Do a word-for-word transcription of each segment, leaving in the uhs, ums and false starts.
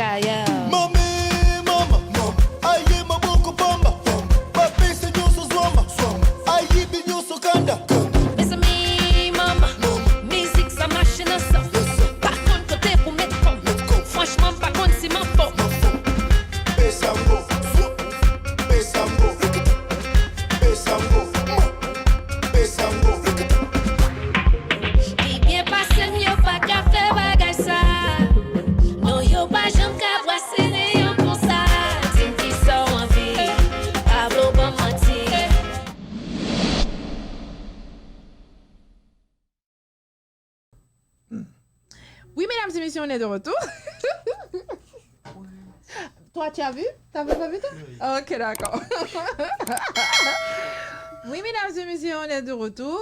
Manmi, mama, mama, aye maboko bamba, bamba, baby senyo so zwamba, zwamba, aye binyo so kanda, kanda. Mezanmi, mama, mama, mizik sa mache nan san. Yes, sir. Pa konn kote pou met kòm. Met kòm. Franchman, m pa konn si m anfòm. M anfòm. Pesango, swou, pesango, pesango, pesango. Li byen pase m, yo pa ka fè bagay sa. Non, yo pa janm ka bwase leyon konsa. Di m kisa w anvi, pa vle w ban m manti. Oui, mesdames et messieurs, on est de retour. Toi, tu as vu? T'avais pas vu, toi? Oui. Ok, d'accord. Oui, mesdames et messieurs, on est de retour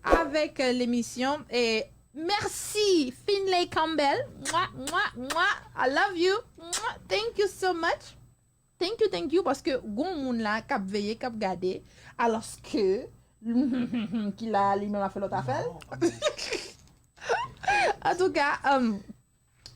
avec, euh, l'émission. Et merci, Finlay Campbell. Mwa, mwa, mwa. I love you. Mwa. Thank you so much. Thank you, thank you, paske gon moun la k ap veye, k ap gade, alòske ki la li menm ap fè lòt afè l. Antouka, um,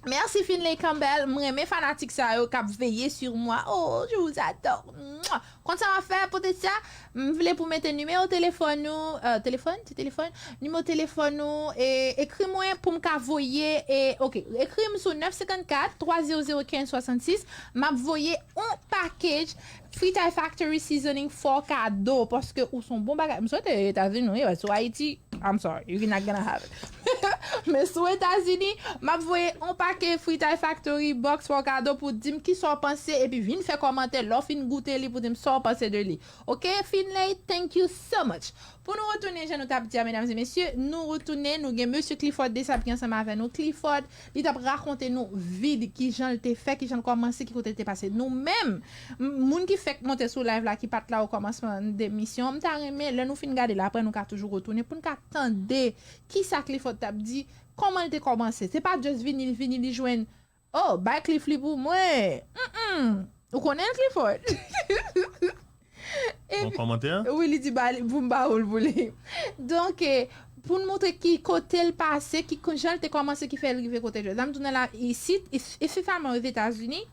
mèsi Finlay Campbell, m renmen fanatik sa yo k ap veye sur moi. Oh, je vous adore. Mwa. Konn sa m ap fè, poutèt sa, m vle pou mete nimewo telefòn nou, euh, telefòn, ti telefòn, nimewo telefòn nou, e ekri mwen pou m ka voye, e, ok, ekri m sou nèf senkannkat, twa zewo zewo kenz swasannsis, m ap voye on package Fritay Factory Seasoning fò kado, paske ou se yon bon bagay. M swete Etazini, wi, paske Ayiti, I'm sorry, you're not gonna have it. Men sou Etazini, m ap voye on pake Fritay Factory box fò kado pou di m kisa w panse, epi vin fè kòmantè lè w fin goute li pou di m sa w panse de li. Ok, Finlay, thank you so much. Pou nou retounen, jan nou t ap di a, medam e mesye, nou retounen, nou gen mesye Clifford Desabre ki ansanm avè nou. Clifford, li t ap rakonte nou vi li, kijan l te fè, kijan l kòmanse, ki kote l te pase. Nou menm, m- moun ki fèk monte sou live la, ki pa t la o kòmansman de emisyon an, m ta renmen, lè nou fin gade l, apre nou ka toujou retounen pou n ka tande kisa Clifford t ap di, kòman l te kòmanse. Se pa just vini, l vini, li jwenn, oh, bay Cliff li pou mwen. Mm-mm. Ou konnen Clifford. Epi, kòmantè? Wi, li di ba li, pou m ba ou l pou li. Donk, eh, pou n montre ki kote l pase, ki jan l te kòmanse, ki fè l rive kote l jodi a. M tounen la isit, es- espesyalman rive Etazini,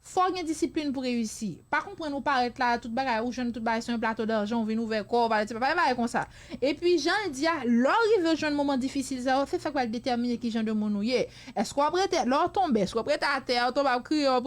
fò w gen disiplin pou reyisi. Pa konprann ou parèt la, tout bagay, ou jwenn tout bagay sou yon plato dajan, ou vin ouvè kò w, ou pale, se pa bagay konsa. Epi, jan l di a, lè w rive jwenn moman difisil sa yo, se sa k pral detèmine ki jan de moun ou ye. Èske w ap rete, lè w tonbe, èske w ap rete atè, w tonbe ap kriye, w ap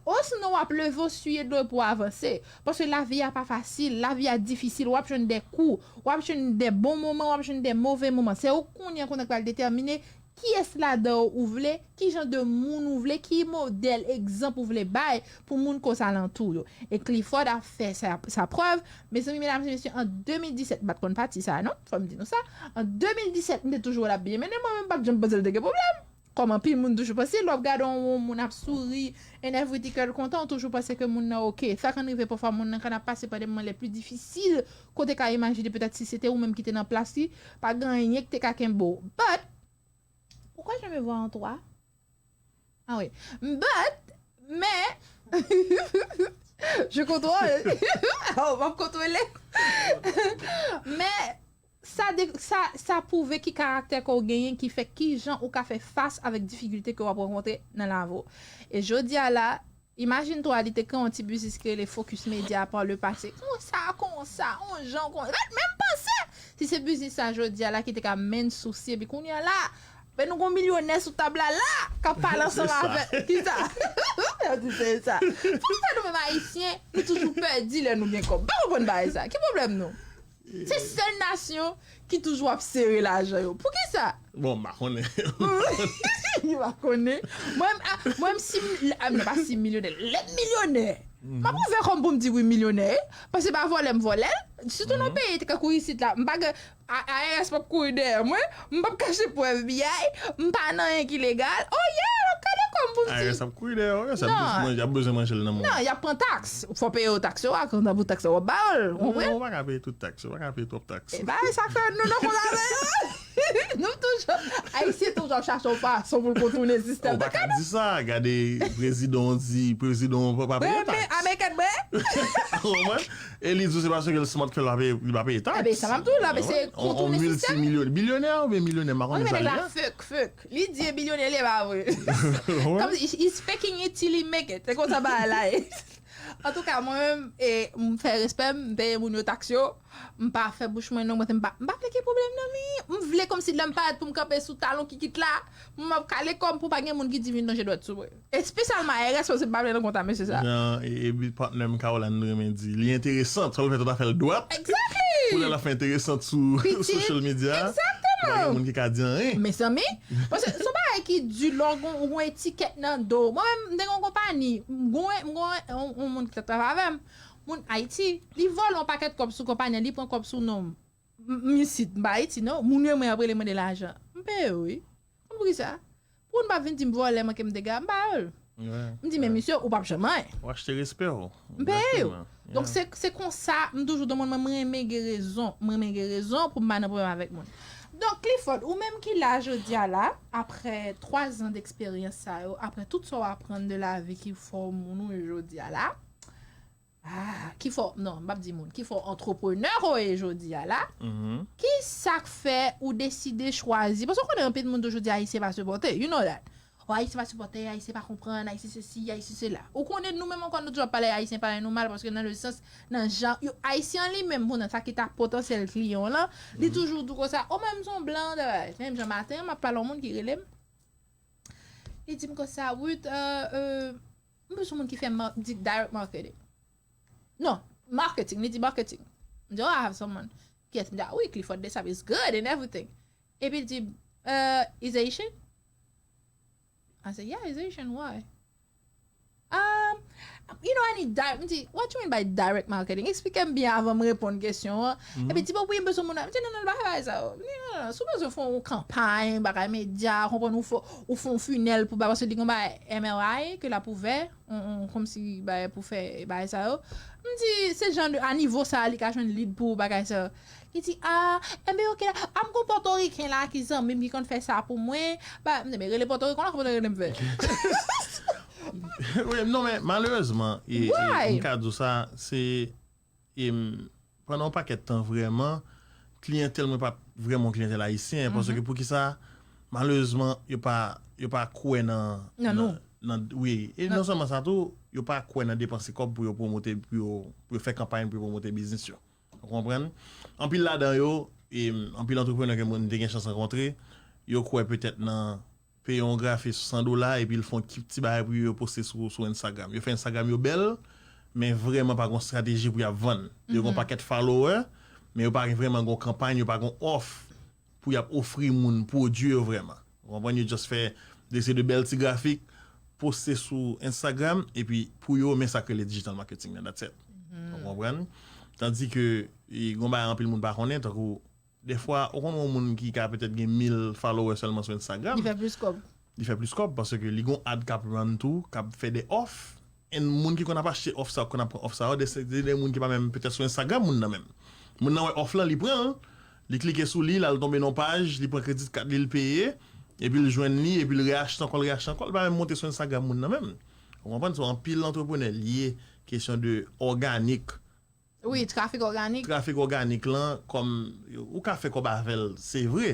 Osinon w ap leve w siye dlo pou w avanse. Paske lavi a pa fasil, lavi a difisil, w ap jwenn de kou, w ap jwenn de bon moman, w ap jwenn de move moman. Se ou kounye a kounye a k pral detèmine kiyès ladan yo ou vle, ki jan de moun ou vle, ki modèl egzanp ou vle bay pou moun k ozalantou w yo. E Clifford ap fè sa, sa prèv. Mezanmi, medam e mesye, an de mil disèt, m pa t konn pati sa a non, fò m di nou sa. An de mil disèt, m te toujou wè l ap byen mennen, mwen menm m pa t janm panse l te gen pwoblèm. Kòm anpil moun toujou panse, lè w ap gade yon, yon moun ap souri, and everything, kè l kontan, ou toujou panse ke moun nan oke. Sa konn rive pafwa moun nan konn ap pase pa de moman les plus difficiles, ke w te ka imajine petèt si se te ou menm ki te nan plas li, pa gen anyen ki te ka kenbe w. But, pourquoi je me vois en toi? Ah oui. But, men, je contrôle. Oh, m ap kontwole. Men, sa, de, sa, sa pwouve ki karaktè ke w genyen ki fè ki jan ou ka fè fas avèk difikilte ke w ap rankontre nan lavi w. E jodi a la, imajine twa li te kreye yon ti biznis ki rele Focus Media par le passé. Konsa, konsa, yon jan konsa. Li pa t menm panse si se biznis sa jodi a la ki te ka mennen sou si, epi kounye a la, men nou gon milyonè sou tab la la, k ap pale ansanm avè. Kisa? Yo di se sa. Poukisa nou menm Ayisyen, nou toujou pèdi lè nou gen kòb? M pa konprann bagay sa. Ki pwoblèm nou? Se sèl nasyon ki toujou ap sere lajan yo. Poukisa? Bon, m pa konnen. Li pa konnen. Mwen, ah, mwen, si m, ah, non, pa si m milyonè, lè m milyonè, m ap ouvè kò m pou m di wi milyonè. Paske se pa vòlè m vòlè l. Sitou nan peyi tankou isit la, m pa gen, A R S p ap kouri dèyè mwen, m p ap kache pou F B I, m pa nan anyen ki legal. Oh yeah, m ap kale Kòm pou m di. IRS ap kouri dèyè w, wi, sa ap manje, ap bezwen manje l nan mwen. Non, y ap pran taks. Fò peye yo taks yo a, kanta pou taks yo w ap ba yo l, ou konprann? Ou pa ka peye tout taks, ou pa ka peye twòp taks. E bagay sa fè nou nan konn avè yo. Nou toujou, Ayisyen toujou ap chache yon fason pou l kontounen sistèm. Ou pa ka di sa, gade prezidan w di, prezidan w pa peye taks. American bre. Ou konprann? E li di se paske l smart ke l pa peye, li pa peye taks. Ebe, sa m ap di w la, men se kontounen sistèm. Miltimilyon-, bilyonè oubyen milyonè, m pa konnen sa li ye. Fake, fake. Li di e bilyonè, li pa vre. Kòm si, he's faking it till he make it. Se konsa bagay la ye. Antouka, mwen menm, e, m fè respè m, m peye moun yo taks yo, m pa fè bouch mwen non, mwen, m pa, m pa vle gen pwoblèm nan, men m vle kòmsi lè m parèt pou m kanpe sou talon kikit la, m ap kale kò m pou pa gen moun ki di vin lonje dwèt sou mwen. Espesyalman IRS, paske m pa vle nan konta mesye sa. Jan, e, e, bi-, patnè m Caroline renmen di, li enteresan, sa l fè tout afè l dwat. Exactly! Pou lè l ap fè enteresan sou social media, pa gen moun ki ka di anyen. Mezanmi, paske se yon bagay ki di lè w gon, ou gon etikèt nan do w. Mwen menm, m te gen yon konpayi, m gon, m gon yon, yon moun ki t ap travay avè m, moun Ayiti, li vòlè yon pakèt kòb sou konpayi an, li pran kòb sou non m. M, m isit, m pa Ayiti non, moun yo mwen ap rele mande lajan. M peye yo, wi. Konn poukisa? Pou moun pa vin di m vòlè manke m dega, m ba yo l. M di, men misye, ou p ap janm anyen. Ou achte respè w. M peye yo. Donk, se, se konsa, m toujou di moun, mwen, mwen renmen gen rezon. Mwen renmen gen rezon pou m pa nan pwoblèm avèk moun. Donk, Clifford, ou menm ki la jodi a la, apre twa zan deksperyans sa yo, apre tout sa w aprann de lavi ki fè w moun ou ye jodi a la, ah, ki fè w, non, m p ap di moun, ki fè w antreprenè ou ye jodi a la, ki sa k fè ou deside chwazi, paske w konnen anpil moun toujou di Ayisyen pa sipòte, you know that. Oh, Ayisyen pa sipòte, Ayisyen pa konprann, Ayisyen sesi, Ayisyen sela. Ou konnen nou menm ankò nou toujou ap pale Ayisyen, pale nou mal, paske nan le sans, nan jan, yo, Ayisyen an li menm, pou nan sa ki ta potansyèl kliyan w lan, li toujou di w konsa, oh, men m se yon blan, menm jan maten an, m ap pale yon moun ki rele m, li di m konsa, Ruth, euh, euh, m bezwen moun ki fè ma-, di direct marketing. Non, marketing, li di marketing. M di, oh, I have someone. Kiyès? M di, ah wi, Clifford Desabre is good and everything. Epi li di, uh, is Haitian? I said, yeah, is Haitian, why? Um, you know, I need direct, m di, what you mean by direct marketing? Eksplike m byen avan m reponn kesyon an. Epi di, bon, wi, m bezwen moun nan. M di, non, non, bagay sa yo. M di, non, non, non, si w bezwen fè yon kanpay, bagay medya, konprann, ou fè, ou fè yon funnel pou bagay, paske li gon bagay M L I ke l ap ouvè, on, on, kòmsi bagay pou fè bagay sa yo. M di, se jan de, a nivo sa a, li ka jwenn lead pou bagay sa yo. Li di, ah, enben, ok, la, ah, m gon pòtoriken la ki zanmi m ki konn fè sa pou mwen. Ba, m di, men rele pòtoriken la, kòman rele m fè? Wi, non, men malerezman, e, e, m ka di w sa, se, e, m, pandan yon pakèt tan vrèman, kliyantèl mwen pa t vrèman yon kliyantèl ayisyen, paske poukisa, malerezman, yo pa, yo pa kwè nan, nan, nan, wi, e non sèlman sa tou, yo pa kwè nan depanse kòb pou yo pwomote, pou yo, pou yo fè kanpay, pou yo pwomote biznis yo. Ou konprann? Anpil ladan yo, e, anpil antreprenè ke mwen te gen chans rankontre, yo kwè petèt nan peye yon grafis san dola, epi l fè yon ti, ti bagay pou yo poste sou, sou Instagram. Yo fè Instagram yo bèl, men vrèman pa gen yon estrateji pou y ap vann. Yo gen yon pakèt follower, men yo pa gen vrèman gen yon kanpay, yo pa gen yon òf pou y ap ofri moun pwodui yo vrèman. Ou konprann? Yo just fè de, se de bèl ti grafik, poste sou Instagram, epi pou yo, men sa k rele digital marketing nan, that's it. Ou konprann? Tandi ke, e, gen yon bagay anpil moun pa konnen, tankou, dèfwa, ou konn yon moun ki ka petèt gen mil followers sèlman sou Instagram. Li fè plis kòb. Li fè plis kòb, paske li gon ad k ap run tou, k ap fè de òf. And moun ki konn ap achte òf sa yo, konn ap pran òf sa yo, de, se de moun ki pa menm petèt sou Instagram, moun nan menm. Moun nan wè òf lan, li pran l, li klike sou li, l al tonbe nan yon paj, li pran kredi kat li, l peye, epi l jwenn li, epi l reyachte ankò, l reyachte ankò, l pa menm monte sou Instagram moun nan menm. Ou konprann? So, anpil antreprenè lye kesyon de òganik. Wi, trafik òganik. Trafik òganik lan, kòm, ou ka fè kòb avè l, se vre,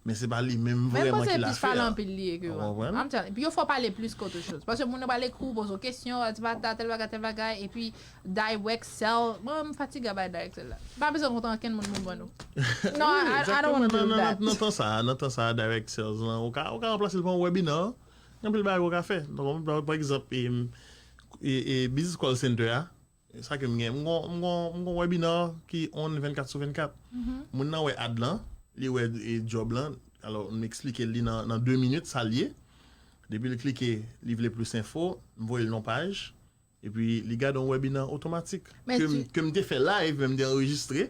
men se pa li menm vrèman ki l a fè a. Mwen panse plis pale anpil li ye ke yo. Ou konprann? I'm telling, epi yo fè w pale plis ke autre chose. Paske moun yo pral ekri w, poze w kesyon, di pa ta, tèl bagay, tèl bagay, epi direct sell. Mwen, m fatige a bay direct sell la. M pa bezwen kontre ankenn moun pou m vann ou. Non, I, I, I don't wanna do that. Nan, nan, nan tan sa, nan tan sa, direct sales lan, ou ka, ou ka ranplase l pa yon webinar. Gen anpil bagay ou ka fè. Donk, pa, pa egzanp, e, e, e, business call center a, sa ke m gen, m gon, m gon, m gon webinar ki on vennkat sou vennkat. Moun nan wè ad lan, li wè, e, job lan. Alò, m eksplike li nan, nan de minit sa l ye. Depi l klike, li vle plis enfo, m voye l nan paj. Epi, li gade yon webinar otomatik. Ke m, ke m te fè live, men m te anrejistre,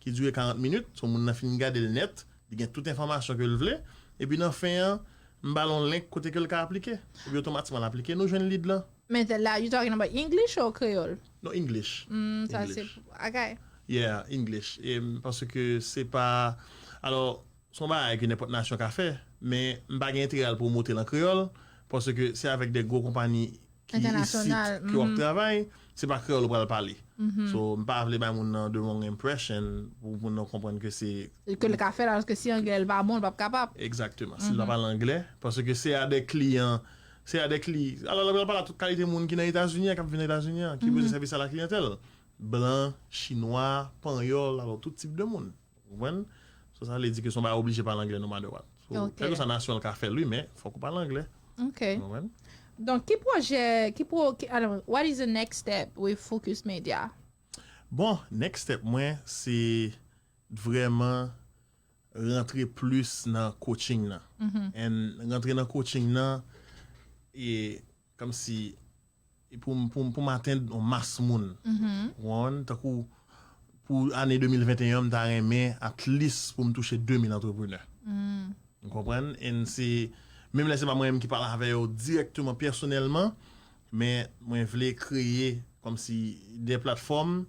ki dire karant minit. So, moun nan fin gade l nèt, li gen tout enfòmasyon ke l vle. Epi, nan fen an, M ba l yon link kote ke l ka aplike. Epi otomatikman l aplike, nou jwenn lead lan. Men la, you talking about English or Creole? Non, English. Mm, sa se English. Okay. Yeah, English. E, m, paske se pa, alò, se yon bagay ke nenpòt nasyon ka fè, men m pa gen enterè al pwomote l an kreyòl, paske se avèk de gwo konpayi ki Entènasyonal, isit ke w ap mhm. Travay, se pa kreyòl ou pral pale. So, m pa vle bay moun nan the wrong impression pou moun nan konprann ke se Ke l ka fè l, alòske si anglè l pa bon, l p ap kapab. Egzakteman. Si l pa pale anglè, paske se a de kliyan, se a de kli, alò, l pral pale a tout kalite moun ki nan Etazini an, k ap vin nan Etazini an, ki bezwen sèvis a la kliyantèl. Blan, chinwa, panyòl, alò, tout tip de moun. Ou konprann? So, sa vle di ke se yon bagay oblije pale anglè no matter what. So, Ok. Kèlkeswa nasyon l ka fè l, wi, men fòk ou pale anglè. Ok. Ou konprann? Donk, ki pwojè, ki pro, ki, alò, what is the next step with Focus Media? Bon, next step mwen, se vrèman rantre plis nan coaching nan. And rantre nan coaching nan, e kòmsi, e pou m, pou m, pou m atenn yon mas moun. Ou konprann? Tankou, pou ane de mil venteyen an, m ta renmen, at least, pou m touche de mil antreprenè. Ou konprann? And se, menm lè se pa mwen menm ki pale avè yo dirèkteman, pèsonèlman, men mwen vle kreye kòmsi de platfòm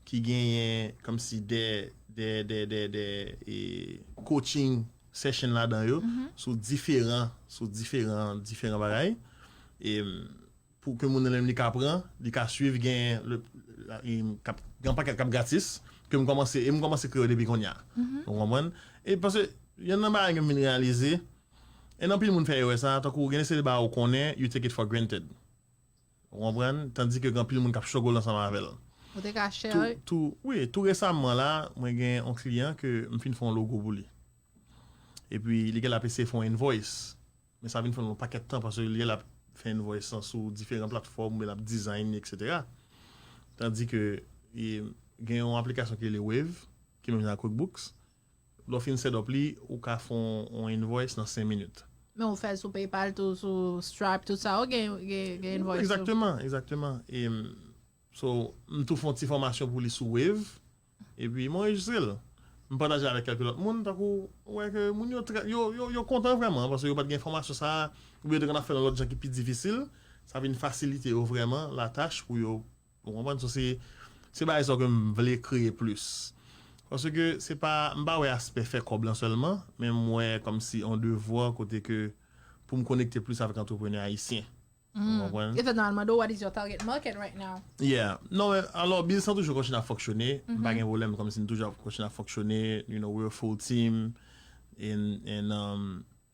ki genyen kòmsi de, de, de, de, de e, coaching session ladan yo, sou diferan, sou diferan, diferan bagay. E, pou ke moun nan li ka pran, li ka swiv, gen le, la, e, k ap, gen yon pakèt k ap gratis, ke m kòmanse, e m kòmanse kreye depi kounye a. Ou konprann? E paske, youn nan bagay ke m vin reyalize, e anpil moun fè erè sa, tankou gen de seri de bagay ou konnen, you take it for granted. Ou konprann? Tandis ke gen anpil moun k ap struggle ansanm avè l. Ou te ka share, Tou, wi. Tou, wi, tou resaman la, mwen gen yon kliyan ke m fin fè yon logo pou li. Epi, li gen l ap eseye fè yon invoice. Men sa vin fè yon pakèt tan, paske li gen l ap fè invoice lan sou diferan platfòm, men l ap design, et cetera. Tandis ke, e, gen yon aplikasyon ki rele Wave, ki menm jan ak QuickBooks. Lè w fin set up li, ou ka fè yon, yon invoice nan senk minit. Men ou fè l sou PayPal tou, sou Stripe, tout sa, ou gen, gen, gen invoice tou. Egzakteman, egzakteman. E, m, so, m tou fè yon ti fòmasyon pou li sou Wave. Epi, m anrejistre l. M pataje avèk kèlke lòt moun, tankou, ou wè ke moun yo, trè- yo, yo, yo kontan vrèman, paske yo pa t gen fòmasyon sa a, oubyen yo te konn ap fè l yon lòt jan ki pi difisil. Sa vin fasilite yo vrèman latach pou yo, ou konprann? So, se, se bagay sa ke m vle kreye plis. Paske se pa, m pa wè aspè fè kòb lan sèlman, men m wè kòmsi yon devwa kote ke pou m konekte plis avèk antreprenè ayisyen. Ou konprann? E fèt nòmalman, though, what is your target market right now? Yeah. Non, men, alò, biznis lan toujou kontinye ap fonksyone. M pa gen pwoblèm, kòmsi n toujou ap kontinye ap fonksyone. You know, we're a full team. And, and, um,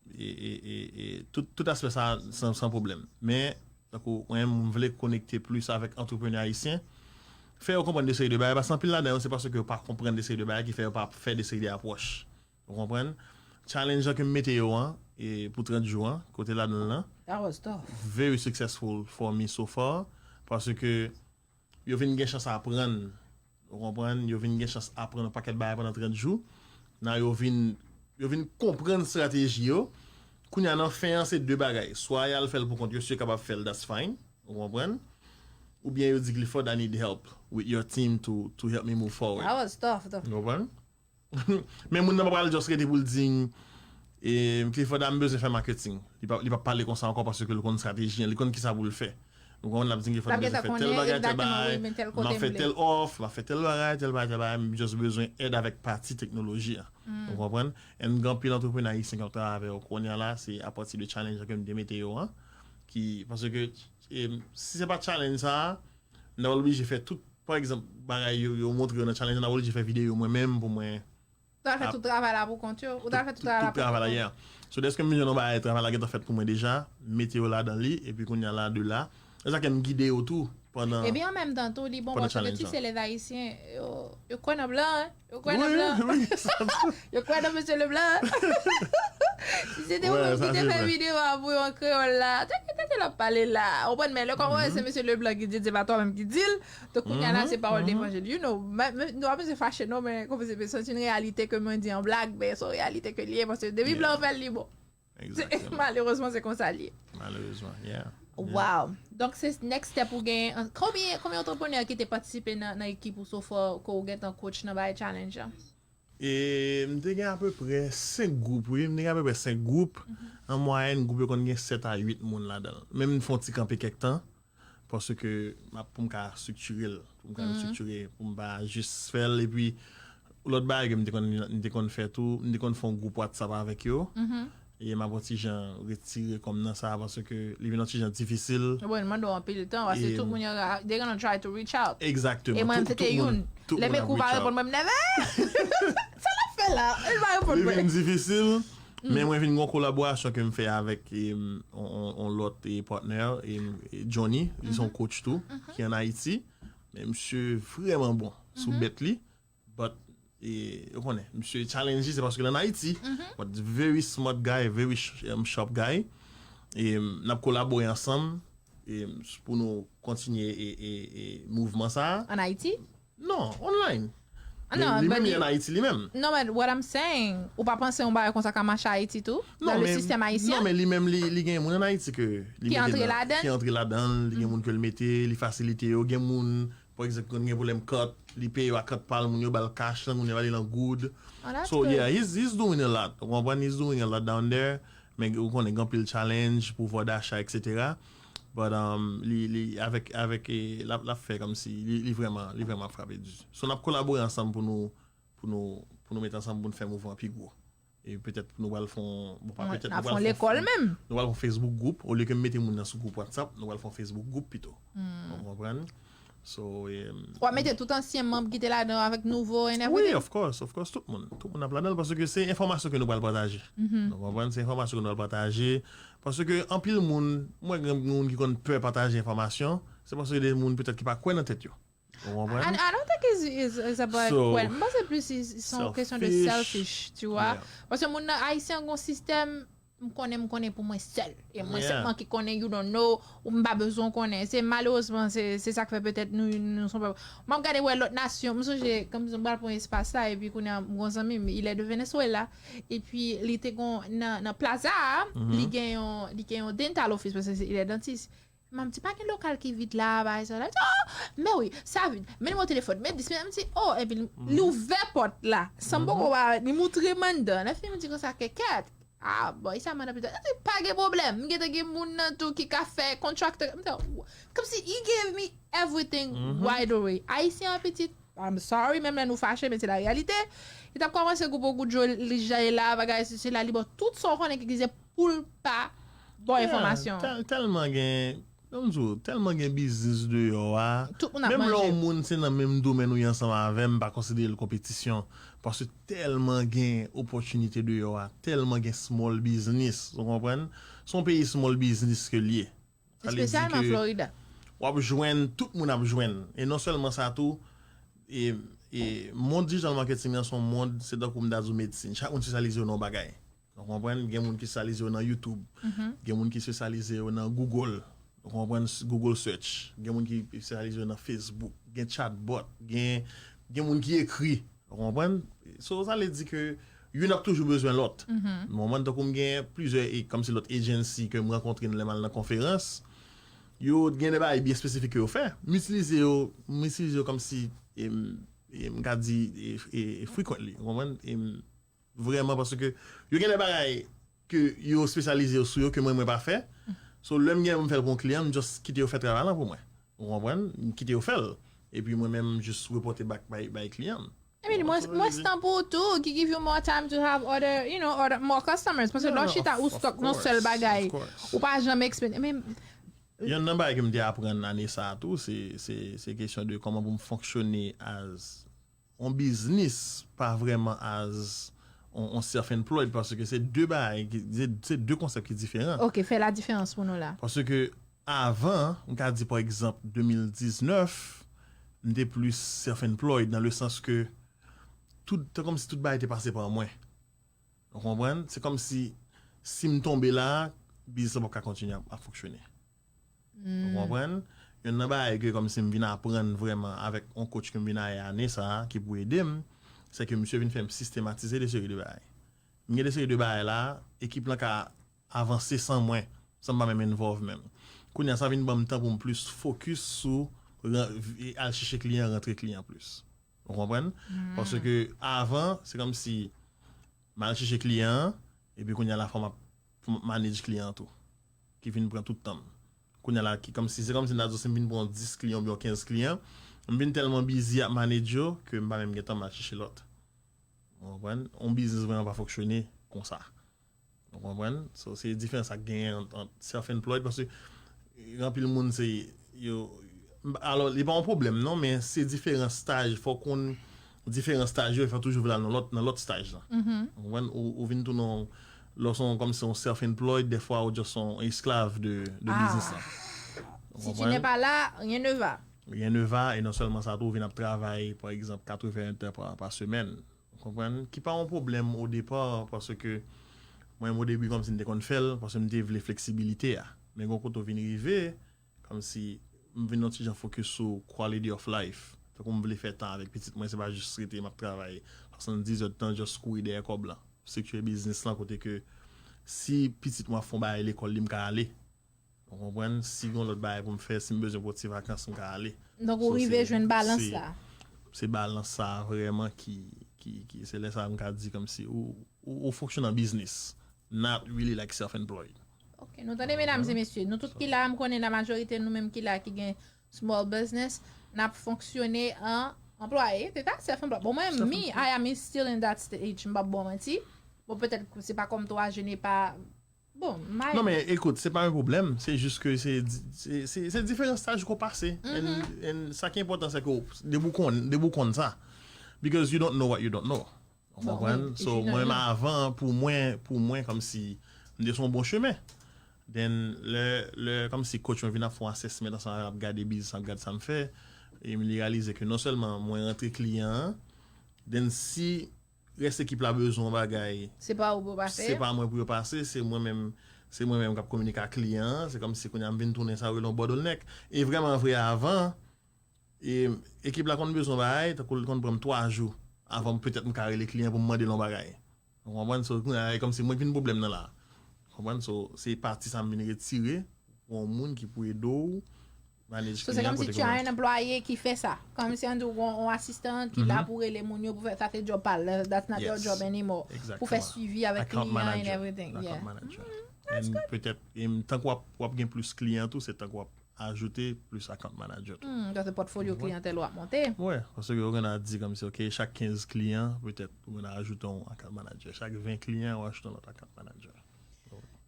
e, e, e, e tout, tout aspè sa, san, san pwoblèm. Men, tankou, mwen, m vle konekte plis avèk antreprenè ayisyen. Fè yo konprann de seri de bagay, paske anpil ladan yo, se paske yo pa konprann de seri de bagay ki fè yo pa fè de seri de apwòch. Ou konprann? Challenge lan ke m mete yo an, e pou trant jou an, kote ladan l lan, That was tough. Very successful for me so far, paske yo vin gen chans aprann, ou konprann, yo vin gen chans aprann yon pakèt bagay pandan trant jou. Nan yo vin, yo vin konprann estrateji yo. Kounye a nan fen an, se de bagay. Swa y al fè l pou kont yo, si yo kapab fè l, that's fine. Ou konprann? Oubyen yo di, Clifford, I need help with your team to, to help me move forward. That was tough, though. Ou konprann? Men moun nan pa pral just rete pou l di, e, Clifford, a, m bezwen fè marketing. Li pa, li pa pale konsa ankò paske l konn estrateji an, li konn kisa pou l fè. Ou konprann, l ap di, Clifford, m bezwen fè tèl bagay, tèl bagay, m ap fè tèl off, m ap fè tèl bagay, tèl bagay, tèl bagay, m just bezwen èd avèk pati teknoloji an. Ou konprann? And gen anpil antreprenè ayisyen k ap travay avè yo kounye a la, se apati de challenge ke m te mete yo an. Ki, paske, e, si se pa challenge sa a, m ta oblije fè tout, pa egzanp, bagay yo, yo montre yo nan challenge, m ta oblije fè videyo mwen menm pou mwen Ou ta fè tout travay la pou kont yo? Ou ta fè tout travay la pou kont ou? Yeah. So, dèske m vin jwenn yon bagay, travay la gentan fèt pou mwen deja, m mete yo ladan li, epi kounye a la, de la. Se sa ke m gide yo tou, pandan, Epi an menm tan tou, li bon, pandan paske challenge ti la. Se Lèzayisyen, yo, yo kwè nan blan, hein? Yo kwè nan Wi, blan. wi, sa. Yo kwè nan mesye Leblan. Si se te Wè, ou menm sa ki te se fè vre. Videyo a pou yon kreyòl la, te ki tete l ap pale la. Ou konprann, men lè kòman se mesye Leblan ki di, se pa twa menm ki di l. Donk kounye a la, se pawòl devanjel. You know, men, men, nou pa bezwen fache non, men konfese pe santi yon reyalite ke mwen di an blag, men se yon reyalite ke li ye, paske depi blan fè l, li bon. Egzakteman. Malerezman, se konsa li ye. Malerezman, yeah. Wow. Donk se next step ou gen, an, konbyen, konbyen antreprenè ki te patisipe nan, nan ekip ou so far ke ou gentan coach nan bay challenge la? E m te gen apeprè senk gwoup, wi. M te gen apeprè senk gwoup. An mwayèn, gwoup yo konn gen sèt a uit moun ladan l. Men m fè yon ti kanpe kèk tan, paske m ap, pou m ka estriktire l, pou m ka estriktire, pou m pa jis fè l. Epi, lòt bagay ke m te konn, m te konn fè tou, m te konn fè yon gwoup WhatsApp avèk yo. E m ap yon ti jan retire kò m nan sa, paske li vin yon ti jan difisil. Bon, li mande w anpil tan, paske tout moun yo, they gonna try to reach out. Egzakteman. E mwen, se te youn. Lè m ekri w pa reponn mwen, m nève. Sa l ap fè la? Li pa reponn mwen. Li vin difisil, men mwen vin gen yon kolaborasyon ke m fè avèk, em, on, on, on lòt, e, partner, em, e, Johnny, li se yon coach tou, ki ann Ayiti. Men misye vrèman bon sou bèt li. But, e, ou konnen, misye challenge, se paske l ann Ayiti. But very smart guy, very sh- um, sharp guy. E, n ap kolabore ansanm, e, pou nou kontinye, e, e, e, mouvman sa a. Ann Ayiti? Non, online. Ah, men non, li menm, li ann Ayiti li menm. Non, but what I'm saying, ou pa panse yon bagay konsa ka mache Ayiti tou? Dans le système haïtien? Non, men li menm, li, li gen moun ann Ayiti ke li mete nan, ki antre ladan l, li gen moun ke l mete, li fasilite yo, gen moun, pa egzanp, konn gen pwoblèm kat, li peye yo a kat pa l, moun yo ba l cash, moun yo ba li l an goud. So, yeah, he's, he's doing a lot. Ou konprann? He's doing a lot down there. Men ou konnen gen anpil challenge, pouvoir d'achat, et cetera. But, um, li, li, avèk, avèk, e, l ap, l ap fè kòmsi, li, li vrèman, li vrèman ap frape di. So, n ap kolabore ansanm pou nou, pou nou, pou nou mete ansanm pou nou fè mouvman pi gwo. E petèt nou pral fè yon, bon, pa petèt, nou pral fè yon, nou pral fè yon Facebook gwoup. Olye ke m mete moun nan sou gwoup WhatsApp, nou pral fè yon Facebook gwoup pito. Ou konprann? So, em, w ap mete tout ansyen manm ki te ladan avèk nouvo and everything? Wi, of course, of course, tout moun. Tout moun ap ladan l paske se enfòmasyon ke nou pral pataje. Ou konprann? Se enfòmasyon ke nou pral pataje. Paske anpil moun, mwen gen moun ki konn pè pataje enfòmasyon, se paske de moun petèt ki pa kwè nan tèt yo. Ou konprann? I, I don't think it's, it's, it's about kwè. M panse plis se yon kesyon de selfish, tu vois. Paske moun nan, Ayisyen gen yon sistèm, m konnen, m konnen pou mwen sèl. E mwen sèlman ki konnen, you don't know, ou m pa bezwen w konnen. Se malerezman, se, se sa k fè petèt nou, nou se yon pèp. M ap gade wè lòt nasyon, m sonje, kòmsi m pral pran espas la, epi kounye a, m gon zanmi m, il est de Venezuela, epi li te gon, nan, nan plaza a, li gen yon, li gen yon dental office, paske se, il est dentiste. M ap di, pa gen lokal ki vid la, bagay sa la. Oh, men wi, sa vid. Men nimewo telefòn, men dis, men m di, oh, epi li, li ouvè pòt la. San m poko wè, li moutre m anndan. Lè fini, m di konsa, kèkèt. Ah, boy, sa m anndan pito. Li di, pa gen pwoblèm. M gentan gen moun nan tou ki ka fè contractor. M di, kòmsi, he gave me everything right away. Ayisyen an pitit, I'm sorry, menm lè nou fache, men se la reyalite. Li t ap kòmanse goupo goudjo, li jan e la, bagay, se, se la, li ba w tout sa w konnen ki egziste pou l pa ba w enfòmasyon. Tèl-, tèlman gen, ban m di w, tèlman gen biznis deyò a. Tout moun ap manje. Menm lè yon moun se nan menm domèn ou ye ansanm avè m, m pa konsidere l konpetisyon. Paske tèlman gen opòtinite deyò a, tèlman gen small business, ou konprann? Se yon peyi small business ke l ye. Sa vle di ke w ap jwenn, tout moun ap jwenn. E non sèlman sa tou, e, e mond digital marketing nan se yon mond, se tankou m ta di w medsin. Chak moun espesyalize yo nan yon bagay. Ou konprann? Gen moun ki espesyalize yo nan YouTube. Gen moun ki espesyalize yo nan Google. Ou konprann? Google Search. Gen moun ki espesyalize yo nan Facebook. Gen chatbot. Gen, gen moun ki ekri. Ou konprann? So, sa vle di ke youn ap toujou bezwen lòt. Mwen menm, tankou m gen plizyè, e, kòmsi lòt agency ke m rankontre lè m al nan konferans, yo gen de bagay byen espesifik ke yo fè. M itilize yo, m itilize yo kòmsi, e, m, e, m ka di, e, e, e frequently, ou konprann? E, m, vrèman, paske yo gen de bagay ke yo espesyalize yo sou yo ke mwen, mwen pa fè. So, lè m gen pou m fè l pou yon kliyan, m just kite yo fè travay lan pou mwen. Ou konprann? M kite yo fè l. Epi mwen menm, m jis repòte back bay, bay kliyan m. I mean, mwen, mwen stan pou ou tou, ki give you more time to have other, you know, other, more customers. Paske lè w chita ou stuck nan sèl bagay, ou pa janm explain. Men, youn nan bagay ke m te aprann ane sa a tou, se, se, se kesyon de kòman pou m fonksyone as yon biznis, pa vrèman as yon, yon self-employed, paske se de bagay, ki- se, se de konsèp ki diferan. Ok, fè la diferans pou nou la. Paske avan, m ka di pa egzanp de mil diznèf, m te plis self-employed nan le sans ke tout, se kòmsi tout bagay te pase pa mwen. Ou konprann? Se kòmsi si m tonbe la, biznis lan p ap ka kontinye ap, ap fonksyone. Ou konprann? Youn nan bagay ke kòmsi m vin aprann vrèman avèk yon coach ke m vin aye ane sa a, ki pou ede m, se ke misye vin fè m sistematize de seri de bagay. M gen de seri de bagay la, ekip lan ka avanse san mwen, san m pa menm involve menm. Kounye a, sa vin ban m tan pou m plis fokis sou ran- al chèche kliyan, rantre kliyan plis. Ou konprann? Paske avan, se kòmsi m al chèche kliyan an, epi kounye a la fò m ap, fò m ap manage kliyan an tou. Ki vin pran tout tan m. Kounye a la, ki kòmsi, se kòmsi m ta di w si m vin pran yon dis kliyan oubyen yon kenz kliyan, m vin tèlman busy ap manage yo ke m pa menm gen tan m al chèche lòt. Ou konprann? Yon biznis vrèman pa fonksyone konsa. Ou konprann? So, se diferans sa k genyen ant, ant self-employed, paske gen anpil moun se yo, alò, li pa yon pwoblèm non, men se diferan staj, fò w konn diferan staj yo, e fò w toujou vle al nan lòt, nan lòt staj lan. Ou konprann? Ou, ou vin tounen yon, lè w se yon, kòmsi yon self-employed, dèfwa ou just yon esklav de, de biznis lan. Ou konprann? Si tu n'es pas là, rien ne va. Rien ne va, e non sèlman sa tou, ou vin ap travay, pa egzanp, katreven èdtan pa, pa semèn. Ou konprann? Ki pa yon pwoblèm o depa, paske mwen, o debi, kòmsi m te konn fè l, paske m te vle fleksibilite a. Men gen yon kote w vin rive, kòmsi m vin yon ti jan focus sou quality of life. Tankou m vle fè tan avèk pitit mwen, se pa jis rete m ap travay swasanndiz èdtan, just kouri dèyè kòb lan. Strikti biznis lan kote ke si pitit mwen ap fè yon bagay lekòl li, m ka ale. Ou konprann? Si gen lòt bagay pou m fè, si m bezwen pran ti vakans, m ka ale. Donk, ou rive jwenn balans la. Se balans sa vrèman ki, ki, ki, se lè sa m ka di kòmsi ou, ou, ou fonksyone an biznis, not really like self-employed. Ok, nou tande, medam e mesye, nou tout ki la, m konnen la majorite nou menm ki la, ki gen small business, n ap fonksyone an anplwaye, se sa, self-employed. Bon, mwen, me, I am still in that stage, m p ap ba w manti. Bon, petèt, se pa kòm toi, je n'ai pas Bon, may. Non, men ekout, se pa yon pwoblèm, se jis ke se, di- se, se, se diferan staj ke w pase. And, and sa ki enpòtan, se ke w, depi w konn, depi w konn sa. Because you don't know what you don't know. Ou konprann? So, mwen menm avan, pou mwen, pou mwen, kòmsi, m te sou yon bon chemen. Then, lè, lè, kòmsi coach mwen vin ap fè yon assessment ansanm avè m, ap gade biznis, ap gade sa m fè, e m li reyalize ke non sèlman mwen rantre kliyan an, then si rès ekip la bezwen yon bagay, se pa ou pou pase. Se pa mwen pou yo pase, se mwen menm, se mwen menm k ap kominike ak kliyan an, se kòmsi kounye a m vin tounen sa yo rele yon bottleneck. E vrèman vre avan, e, ekip la konn bezwen yon bagay, tankou l konn pran m twa jou avan m petèt m ka rele kliyan pou m mande l yon bagay. Ou konprann? So, kounye a, e kòmsi mwen k vin pwoblèm nan la. Ou konprann? So, se pati sa m vin retire. Yon moun ki pou ede w manage kliyan kote ke w an. So, se kòmsi tu as un employé ki fè sa. Kòmsi an di w yon, yon asistan ki la pou rele moun yo pou fè, sa se job pa l. That's not your job anymore. Pou fè swivi avèk kliyan and everything. Account manager. And petèt, em, tank w ap, w ap gen plis kliyan tou, se tank w ap ajoute plis account manager tou. Hmm, donk se pòtfolyo kliyantèl w ap monte. Wi, paske yo konn a di kòmsi, ok, chak kenz kliyan, petèt, ou konn a ajoute yon account manager. Chak ven kliyan, ou ajoute yon lòt account manager.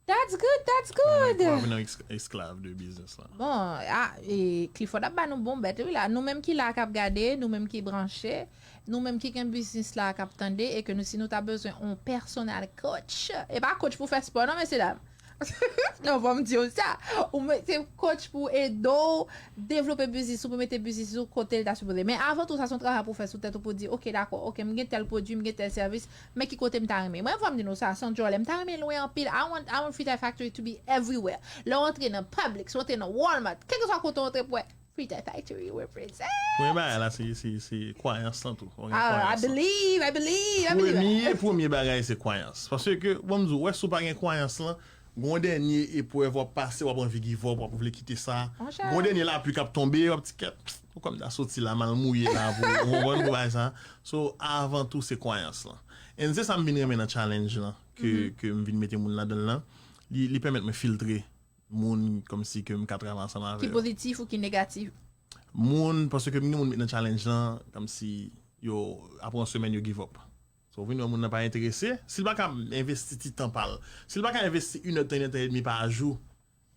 That's good, that's good. Ou vin yon esklav de biznis la. Bon, a, e, Clifford ap ba nou bon bèt, wi la. Nou menm ki la k ap gade, nou menm ki branche, nou menm ki gen biznis la k ap tande, e ke nou, si nou ta bezwen yon personal coach, e pa coach pou fè spò, non, mesye dam. Non, fò m di w sa. Ou mete coach pou ede w devlope biznis ou, pou mete biznis ou kote l ta sipoze. Men avan tou, sa se yon travay pou w fè sou tèt ou, pou w di, ok, dakò, ok, m gen tèl pwodui, m gen tèl sèvis, men ki kote m ta renmen. Mwen, fò m di nou sa, san djòlè, m ta renmen lwen anpil. I want, I want Frita Factory to be everywhere. Lè w antre nan Publix, w antre nan Walmart, kèlkeswa kote w antre, pou wè Frita Factory represent. Premye bagay la, se, se, se kwayans lan tou. Fò w gen kwayans lan. I believe, I believe, I believe. Premye, premye bagay, se kwayans. Paske, bon, m di w, wè, si w pa gen kwayans lan, gon dènye eprèv w ap pase, w ap anvi give up, w ap vle kite sa. Gon dènye lapli k ap tonbe, w ap di, kèt, ou kòm ta soti la, m al mouye la pou, ou konprann, pou bagay sa. So, avan tou, se kwayans lan. And se sa m vin renmen nan challenge lan, ke, ke m vin mete moun ladan l lan. Li, li pèmèt mwen filtre moun kòmsi ke m ka travay ansanm avè yo. Ki pozitif ou ki negatif? Moun, paske m gen moun met nan challenge lan, kòmsi yo, apre yon semèn, yo give up. So, ou vin wè moun nan pa enterese. Si l pa ka envesti ti tan pa l, si l pa ka envesti inèdtan, inèdtan edmi pa jou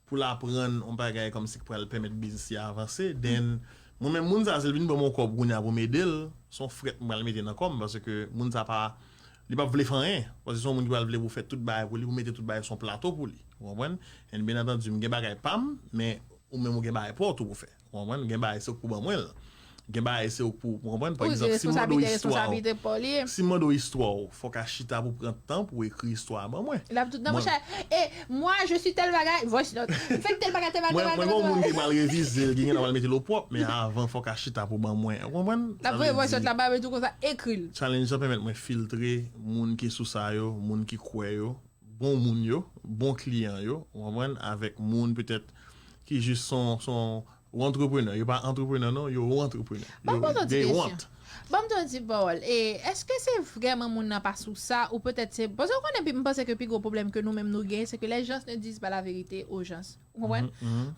pou l aprann yon bagay kòmsi k pral pèmèt biznis li avanse, then, mwen menm moun sa, si l vin ban m yon kòb kounye a pou m ede l, se yon frèt m pral mete nan kò m, paske moun sa pa, li p ap vle fè anyen. Paske se yon moun ki pral vle pou fè tout bagay pou li, pou mete tout bagay sou yon plato pou li. Ou konprann? And byen antandi, m gen bagay pa m, men ou menm ou gen bagay pa w tou pou fè. Ou konprann? Gen bagay se ou k pou ban mwen l. Gen bagay se ou k pou, ou konprann? Pa egzanp, si m mande w istwa w, si m mande w istwa w, fò w ka chita pou pran tan pou w ekri istwa a ban mwen. L ap di w, non, monchè, e, moi, je suis tel bagay, voice note. M fè tel bagay, tel bagay, tel bagay, tel bagay. Mwen, mwen gen yon moun ki pral revize l, ki gen nan pral mete l opwòp, men avan, fò w ka chita pou ban mwen. Ou konprann? L ap voye voice note la ba mwen tou konsa, ekri l. Challenge lan pèmèt mwen filtre moun ki sou sa yo, moun ki kwè yo, bon moun yo, bon kliyan yo, ou konprann, avèk moun petèt ki jis son, son, ou antreprenè, yo pa antreprenè non, yo antreprenè. Ban m poze w ti kesyon. Ban m di yon ti pawòl. E èske se vrèman moun nan pa sou sa, ou petèt se, paske ou konnen, m panse ke pi gwo pwoblèm ke nou menm nou genyen, se ke les gens ne disent pas la vérité aux gens. Ou konprann?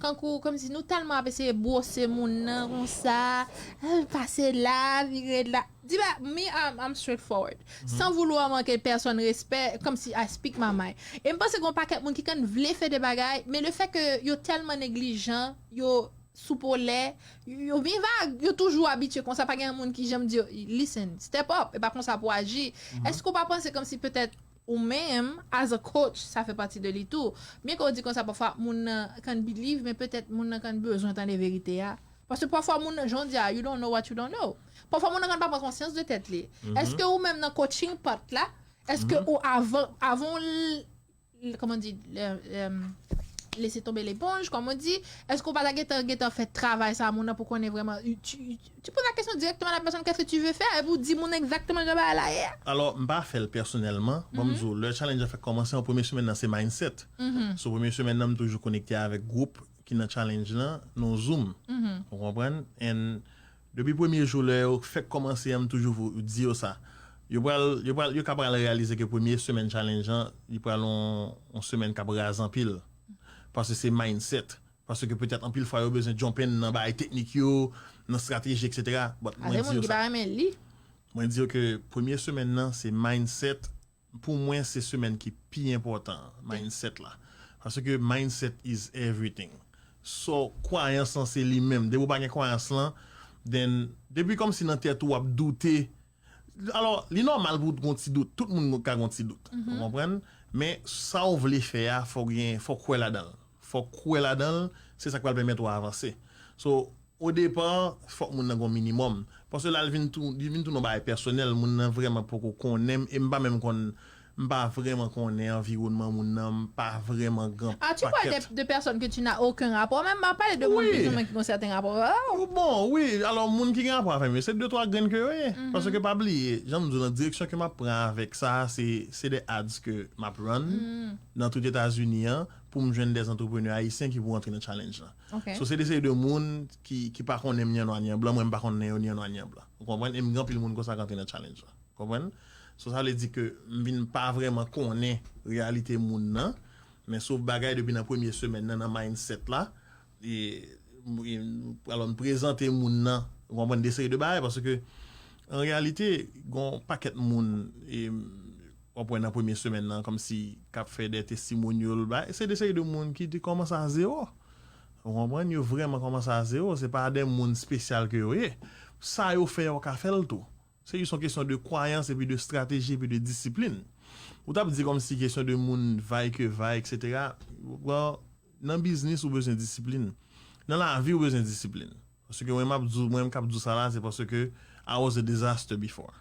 Kankou, kòmsi nou tèlman ap eseye bwose moun nan konsa, eh, pase la, vire la. Di ba, me, I'm, I'm straightforward. San voulwa manke pèsonn respè, kòmsi I speak my mind. E m panse gen yon pakèt moun ki konn vle fè de bagay, men le fè ke yo tèlman neglijan, yo sou polè, yo byen vag, yo toujou abitye konsa, pa gen moun ki janm di yo, listen, step up, e pa konsa pou aji. Èske w pa panse kòmsi petèt ou menm, as a coach, sa fè pati de li tou? Byen ke w di konsa, pafwa, moun nan can believe, men petèt moun nan can bezwen tande verite a. Paske pafwa, moun nan, jan w di a, you don't know what you don't know. Pafwa, moun nan can pa pran konsyans de tèt li. Èske ou menm nan coaching part la, èske ou avan, avan l, kòman di, lese tonbe leponj, kòman di, èske ou pa ta gentan, gentan fè travay sa moun nan pou konnen vrèman, tu, tu poses la question directement à la personne, qu'est-ce que tu veux faire, epi ou di moun egzakteman jan bagay la ye. Alò, m pa fè l pèsonèlman. Ban m di w, lè challenge la fèk kòmanse, an premye semèn nan, se mindset. So, premye semèn nan, m toujou konekte avèk gwoup ki nan challenge lan, nan Zoom. Ou konprann? And depi premye jou, lè yo fèk kòmanse an, m toujou di yo sa. Yo pral, yo pral, yo ka pral reyalize ke premye semèn challenge lan, li pral yon, yon semèn k ap raz anpil. Paske se mindset. Paske petèt anpil fwa yo bezwen jump in nan bagay teknik yo, nan strateji, et cetera. But mwen di yo sa. Mwen di yo ke premye semèn nan, se mindset. Pou mwen, se semèn ki pi enpòtan, mindset la. Paske mindset is everything. So, kwayans lan, se li menm. Depi w pa gen kwayans lan, then, depi kòmsi nan tèt ou w ap doute, alò, li nòmal pou w gon ti dout. Tout moun ka gon ti dout. Ou konprann? Men, sa w vle fè a, fò w gen, fò w kwè ladan l. Fò w kwè ladan l, se sa k pral pèmèt ou avanse. So, o depa, fòk moun nan gon minimòm. Paske la, l vin tou, li vin tou yon bagay pèsonèl, moun nan vrèman poko konnen m, e m pa menm konn, m pa vrèman konnen anviwònman moun nan, m pa vrèman gen pakèt. Ah, tu parles de, de personnes que tu n'as aucun rapport, men m pa pale de moun ki gon sèten rapò avè w. Bon, wi, alò, moun ki gen rapò avè m yo, se de twa grenn ke yo ye. Paske pa bliye, jan m di w, nan direksyon ke m ap pran avèk sa, se, se de ads ke m ap run nan tout Etazini an, pou m jwenn de antreprenè ayisyen ki pou rantre nan challenge lan. So, se de seri de moun ki, ki pa konnen m ni an nwa ni an blan, mwen m pa konnen yo ni an nwa ni an blan. Ou konprann? E m gen anpil moun konsa k antre nan challenge lan. Ou konprann? So, sa vle di ke m vin pa vrèman konnen reyalite moun nan, men sof bagay depi nan premye semèn nan, nan mindset la, e, e, alò, m prezante moun nan, ou konprann, de seri de bagay, paske, an reyalite, gon pakèt moun, e, w ap wè nan premye semèn nan, kòmsi k ap fè de testimonial, bagay, se de seri de moun ki te kòmanse a zewo. Ou konprann? Yo vrèman kòmanse a zewo, se pa de moun espesyal ke yo ye. Sa yo fè, yo ka fè l tou. Se jis yon kesyon de kwayans, epi de estrateji, epi de disiplin. Ou t ap di kòmsi kesyon de moun vay ke vay, et cetera. Well, nan biznis, ou bezwen disiplin. Nan lavi, ou bezwen disiplin. Paske mwen, m ap di w, mwen, m k ap di w sa la, se paske I was a disaster before.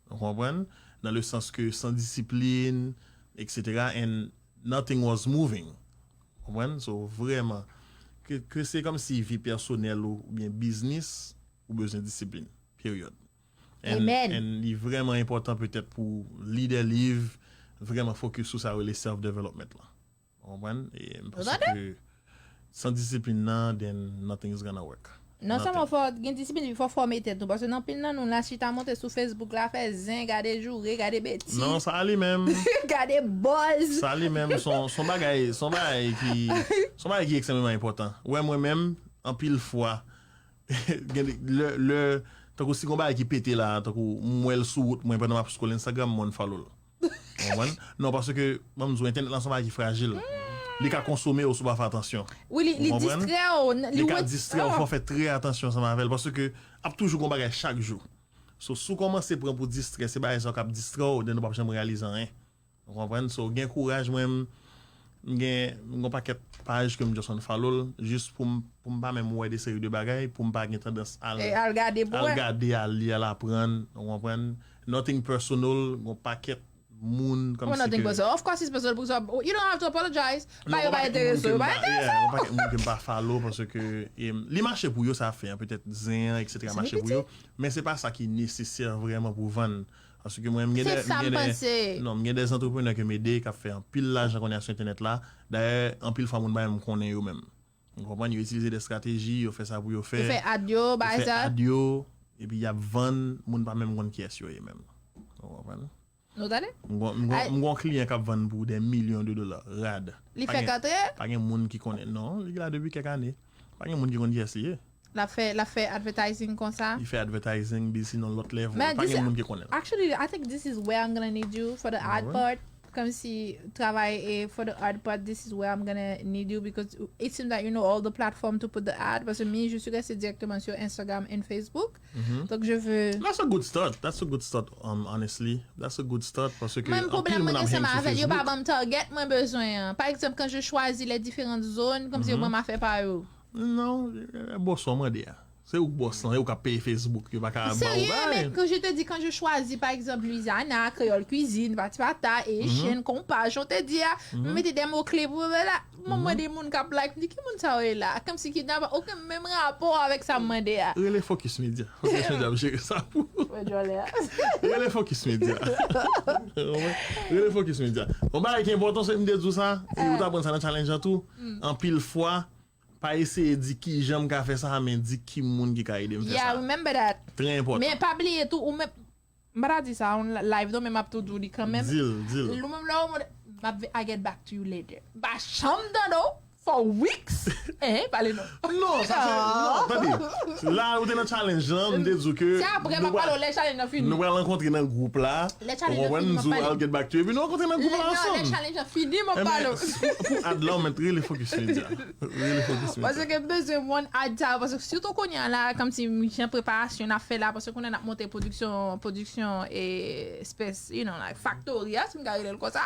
Ou konprann? Nan le sans ke san disiplin, et cetera, and nothing was moving. Ou konprann? So, vrèman, ke, ke se kòmsi vi pèsonèl ou, oubyen biznis, ou bezwen disiplin. Period. And, and li vrèman enpòtan petèt pou lidè liv vrèman focus sou sa yo rele self-development lan. Ou konprann? E m panse ke san disiplin nan, then nothing is gonna work. Non sèlman fò gen disiplin, epi fò fòme tèt nou. Paske nan anpil nan nou la chita monte sou Facebook la, fè zen, gade joure, gade betiz. Non, sa li menm. Gade buzz. Sa li menm, se yon, se yon bagay, se yon bagay ki, se yon bagay ki ekstrèmeman enpòtan. Ou wè mwen menm, anpil fwa, gen de, lè, lè, tankou si gon bagay ki pete la, tankou m wè l sou wout mwen pandan m ap scroll Instagram, mwen follow l. Ou konprann? Non, paske, ban m di w, entènèt lan se yon bagay ki frajil. Li ka konsome w si w pa fè atansyon. Wi, li, li distrè w. Li ka distrè w, fò w fè trè atansyon ansanm avè l, paske ap toujou gon bagay chak jou. So, si w kòmanse pran pou distrè, se bagay sa yo k ap distrè w, then ou p ap janm reyalize anyen. Ou konprann? So, gen kouraj, mwen, m, m gen, m gen yon pakèt paj ke m just unfollow l, jis pou m, pou m pa menm wè de seri de bagay, pou m pa gen tandans al, al gade, al li, al aprann, ou konprann? Nothing personal, gen yon pakèt moun kòmsi ke... Of course it's personal, because you don't have to apologize. Ba yo pa enterese yo, ba enterese yo. Yon pakèt moun ke m pa follow, paske, em, li mache pou yo, sa fè, petèt zen an, et cetera, mache pou yo, men se pa sa ki nesesè vrèman pou vann. Paske mwen, m gen de, m gen de, non, m gen de antreprenè ke m ede, k ap fè anpil lajan kounye a sou entènèt la. Dayè, anpil fwa moun pa menm konnen yo menm. Ou konprann? Yo itilize de estrateji, yo fè sa pou yo fè. Yo fè ad yo, bagay sa. Yo fè ad yo, epi y ap vann, moun pa menm konn kiyès yo ye menm. Ou konprann? Nou tande? M gon- m gon- m gon kliyan k ap vann pou dè milyon de dola rad. Li fèk antre? Pa gen moun ki konnen. Non, li la depi kèk ane. Pa gen moun ki konn kiyès li ye. L ap fè, l ap fè advertising konsa? Li fè advertising, li sinon lòt level. Man, Pa this gen is- moun ki konnen. Actually, I think this is where I'm gonna need you for the ad part. Comme si travail et for the ad part, this is where I'm gonna need you because it seems that you know all the platform to put the ad. Parce que moi, je suis restée directement sur Instagram et Facebook. Donc, je veux. That's a good start. That's a good start, um, honestly. That's a good start parce que Mwen, anpil pwoblèm moun mwen ap gen hang seman sou avè l, yo pa Facebook. Ban m target mwen bezwen an. Par exemple, quand je choisis les différentes zones, comme si yo ban m afè pa yo. Non, bòs ou mande a. Se ou k bòs lan, e ou k ap peye Facebook, yo pa ka ba ou Sérieux, bagay. Mais quand je te dis, quand je choisis, par exemple, Louisiana, Créole Cuisine, Patipata, Haitian, Compas, je te dis, ah, m mete des mots clés pour la. Mwen mande moun k ap like, m di, ki moun sa yo ye la? Comme si ki n'a pas aucun même rapport avec sa m mande a. Rele Focus Media. Focus Media ap jere sa pou ou. Mwen jwale a. Rele Focus Media. Rele Focus Media. Yon bagay ki enpòtan, se m te di w sa, e ou t aprann sa nan challenge an tou. Anpil fwa, pa eseye di kijan m ka fè sa, men di ki moun ki ka ede m fè Yeah, sa. Remember that. Trè enpòtan. Men pa bliye tou, ou menm, m pa ta di sa on live non, men m ap tou di w li kanmenm. Di l, di l. Ou menm lè w mande, m ap, I get back to you later. M pa janm tande w for weeks. Eh, pale non. Non, sa se. Non, tande. La, ou te nan challenge lan, m te di w ke. Se apre, m ap pale w lè challenge nan fini. Nou pral rankontre nan gwoup la. Lè challenge nan Ou konprann, fini, m m ap di w, pale. I'll get back to you. Epi nou rankontre nan gwoup la Non, lè ansanm. Challenge nan fini, m ap Eh, pale men, w. pou, pou ad la, ou mèt rele Focus Media. Rele Focus Media. Paske m bezwen moun ad sa, paske sitou kounye a la, kòmsi jan preparasyon n ap fè la, paske kounye a n ap monte pwodiksyon, pwodiksyon e espès, you know, like factory a, si m ka rele l konsa,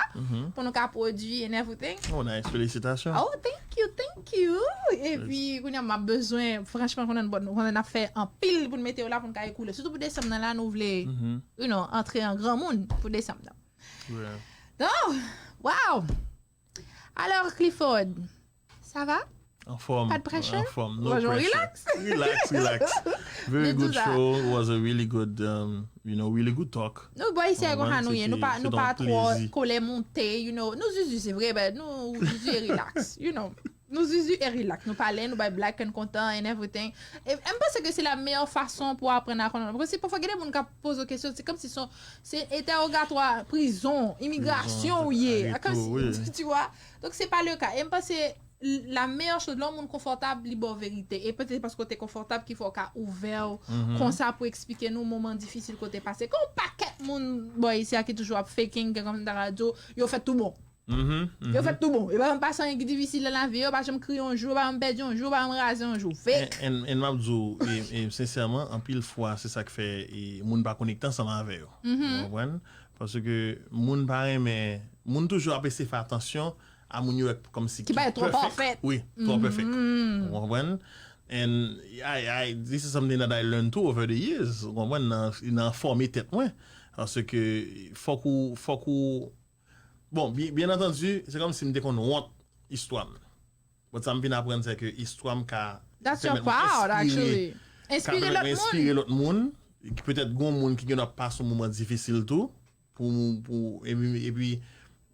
pou nou ka pwodui and everything. Oh, nice. Felisitasyon. Oh, thank you, thank you. Epi, kounye a m ap bezwen, franchman, konnen bon, konnen n ap fè anpil pou n mete yo la pou n ka ekoule. Sitou pou desanm nan la, nou vle, you know, antre an granmoun pou desanm nan. Yeah. Donc, wow. Alors, Clifford, ça va? Anfòm. Pas de pressure? Anfòm. No Bonjour, pressure. Relax. Relax, relax. Very Di good sa. Show. It was a really good, um, you know, really good talk. Nou, bò, isi a konsa nou ye. Nou pa, nou pa twò kole monte, you know. Nou zuzu, se vre, but nou zuzu e relax, you know. Nou zuzu e relax. Nou pale, nou bay blag, kè n kontan and everything. E, e m panse ke se la meyè fason pou aprann a konnen. Paske si pafwa gen de moun k ap poze w kesyon, se kòmsi se yon, se entèwogatwa prizon, imigrasyon ou ye. Prizon, Kòmsi, wi. Tu vois? Donk, se pa le ka. E m panse la meyè choz, lè yon moun konfòtab, li ba w verite. E petèt paske w te konfòtab ki fè w ka ouvè w konsa pou eksplike nou moman difisil ke w te pase. Gen yon pakèt moun, bò, isi a ki toujou ap faking, gen kòm ta radio, yo fè tout bon. Mhm, mhm. Yo fè tout bon. Yo pa janm pase anyen ki difisil nan lavi yo, yo pa janm kriye yon jou, yo pa janm pèdi yon jou, yo pa janm raze yon jou. Fake. And, and, and m ap di w, e, e, sensèman, anpil fwa, se sa k fè e, moun pa konekte ansanm avè yo. Ou konprann? Paske moun pa renmen, moun toujou ap eseye fè atansyon a moun yo wè kòmsi Ki pa twò perfect. Parfait. Wi, twò perfect. Ou konprann? And I, I, this is something that I learned too over the years. Ou konprann? Nan, nan fòme tèt mwen. Paske fòk ou, fòk ou, bon, bien, bien entendu, se kòmsi m te konn wont istwa m. But sa m vin aprann, se ke istwa m ka That's your pèmèt mwen proud, enspire, actually. ka Enspire pèmèt lòt mwen moun. enspire lòt moun. Ki petèt gon moun ki gen ap pase yon moman difisil tou. Pou, pou, epi, epi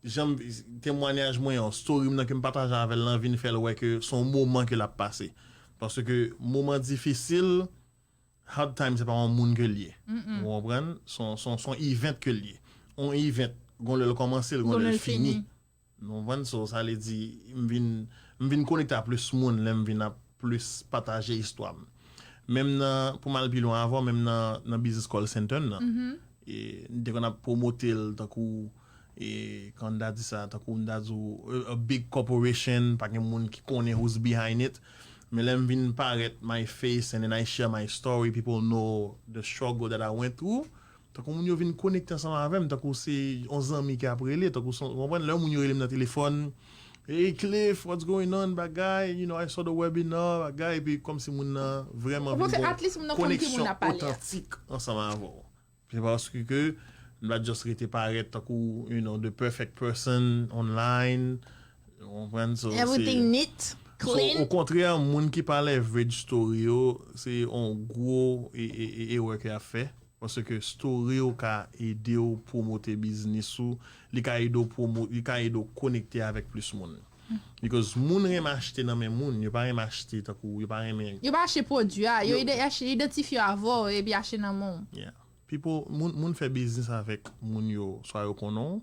jan m, temwanyaj mwen an, story m nan ke m pataje avè l lan vin fè l wè ke se yon moman ke l ap pase. Paske moman difisil, hard time, se pa yon moun ke l ye. Ou konprann? Se yon, se yon, se yon event ke l ye. Yon event, gon lè l kòmanse, gon lè l fini. Ou konprann? So, sa vle di, m vin, m vin konekte a plis moun lè m vin ap plis pataje istwa m. Menm nan, pou m al pi lwen avan, menm nan, nan business call center nan, e, m te konn ap pwomote l tankou, e, kòman m ta di sa, tankou m ta di w, a, a big corporation, pa gen moun ki konnen who's behind it. Men lè m vin parèt my face and then I share my story, people know the struggle that I went through. Tankou moun yo vin konekte ansanm avè m, tankou se yon zanmi ki ap rele, tankou se, ou konprann, lè moun yo rele m nan telefòn, "Hey Cliff, what's going on, bagay? You know, I saw the webinar, bagay," epi kòmsi moun nan vrèman Ou panse vin at least moun nan konn ki moun koneksyon ap pale a. Otantik ansanm avè w. Se paske ke m pa just rete parèt tankou, you know, the perfect person online. Ou konprann? So, se- Everything neat, So, clean. okontrè, moun ki pa leverage story yo, se yon gwo e, e, e, erè ke y ap fè. Paske story ou ka ede w pwomote biznis ou, li ka ede w pwomo, li ka ede w konekte avèk plis moun. Because moun renmen achte nan men moun, yo pa renmen achte tankou, yo pa renmen. Yo pa achte pwodui a, yo ide- achte- idantifye yo avè w epi achte nan men w. Yeah. People, moun, moun fè biznis avèk moun yo, swa yo konnen w,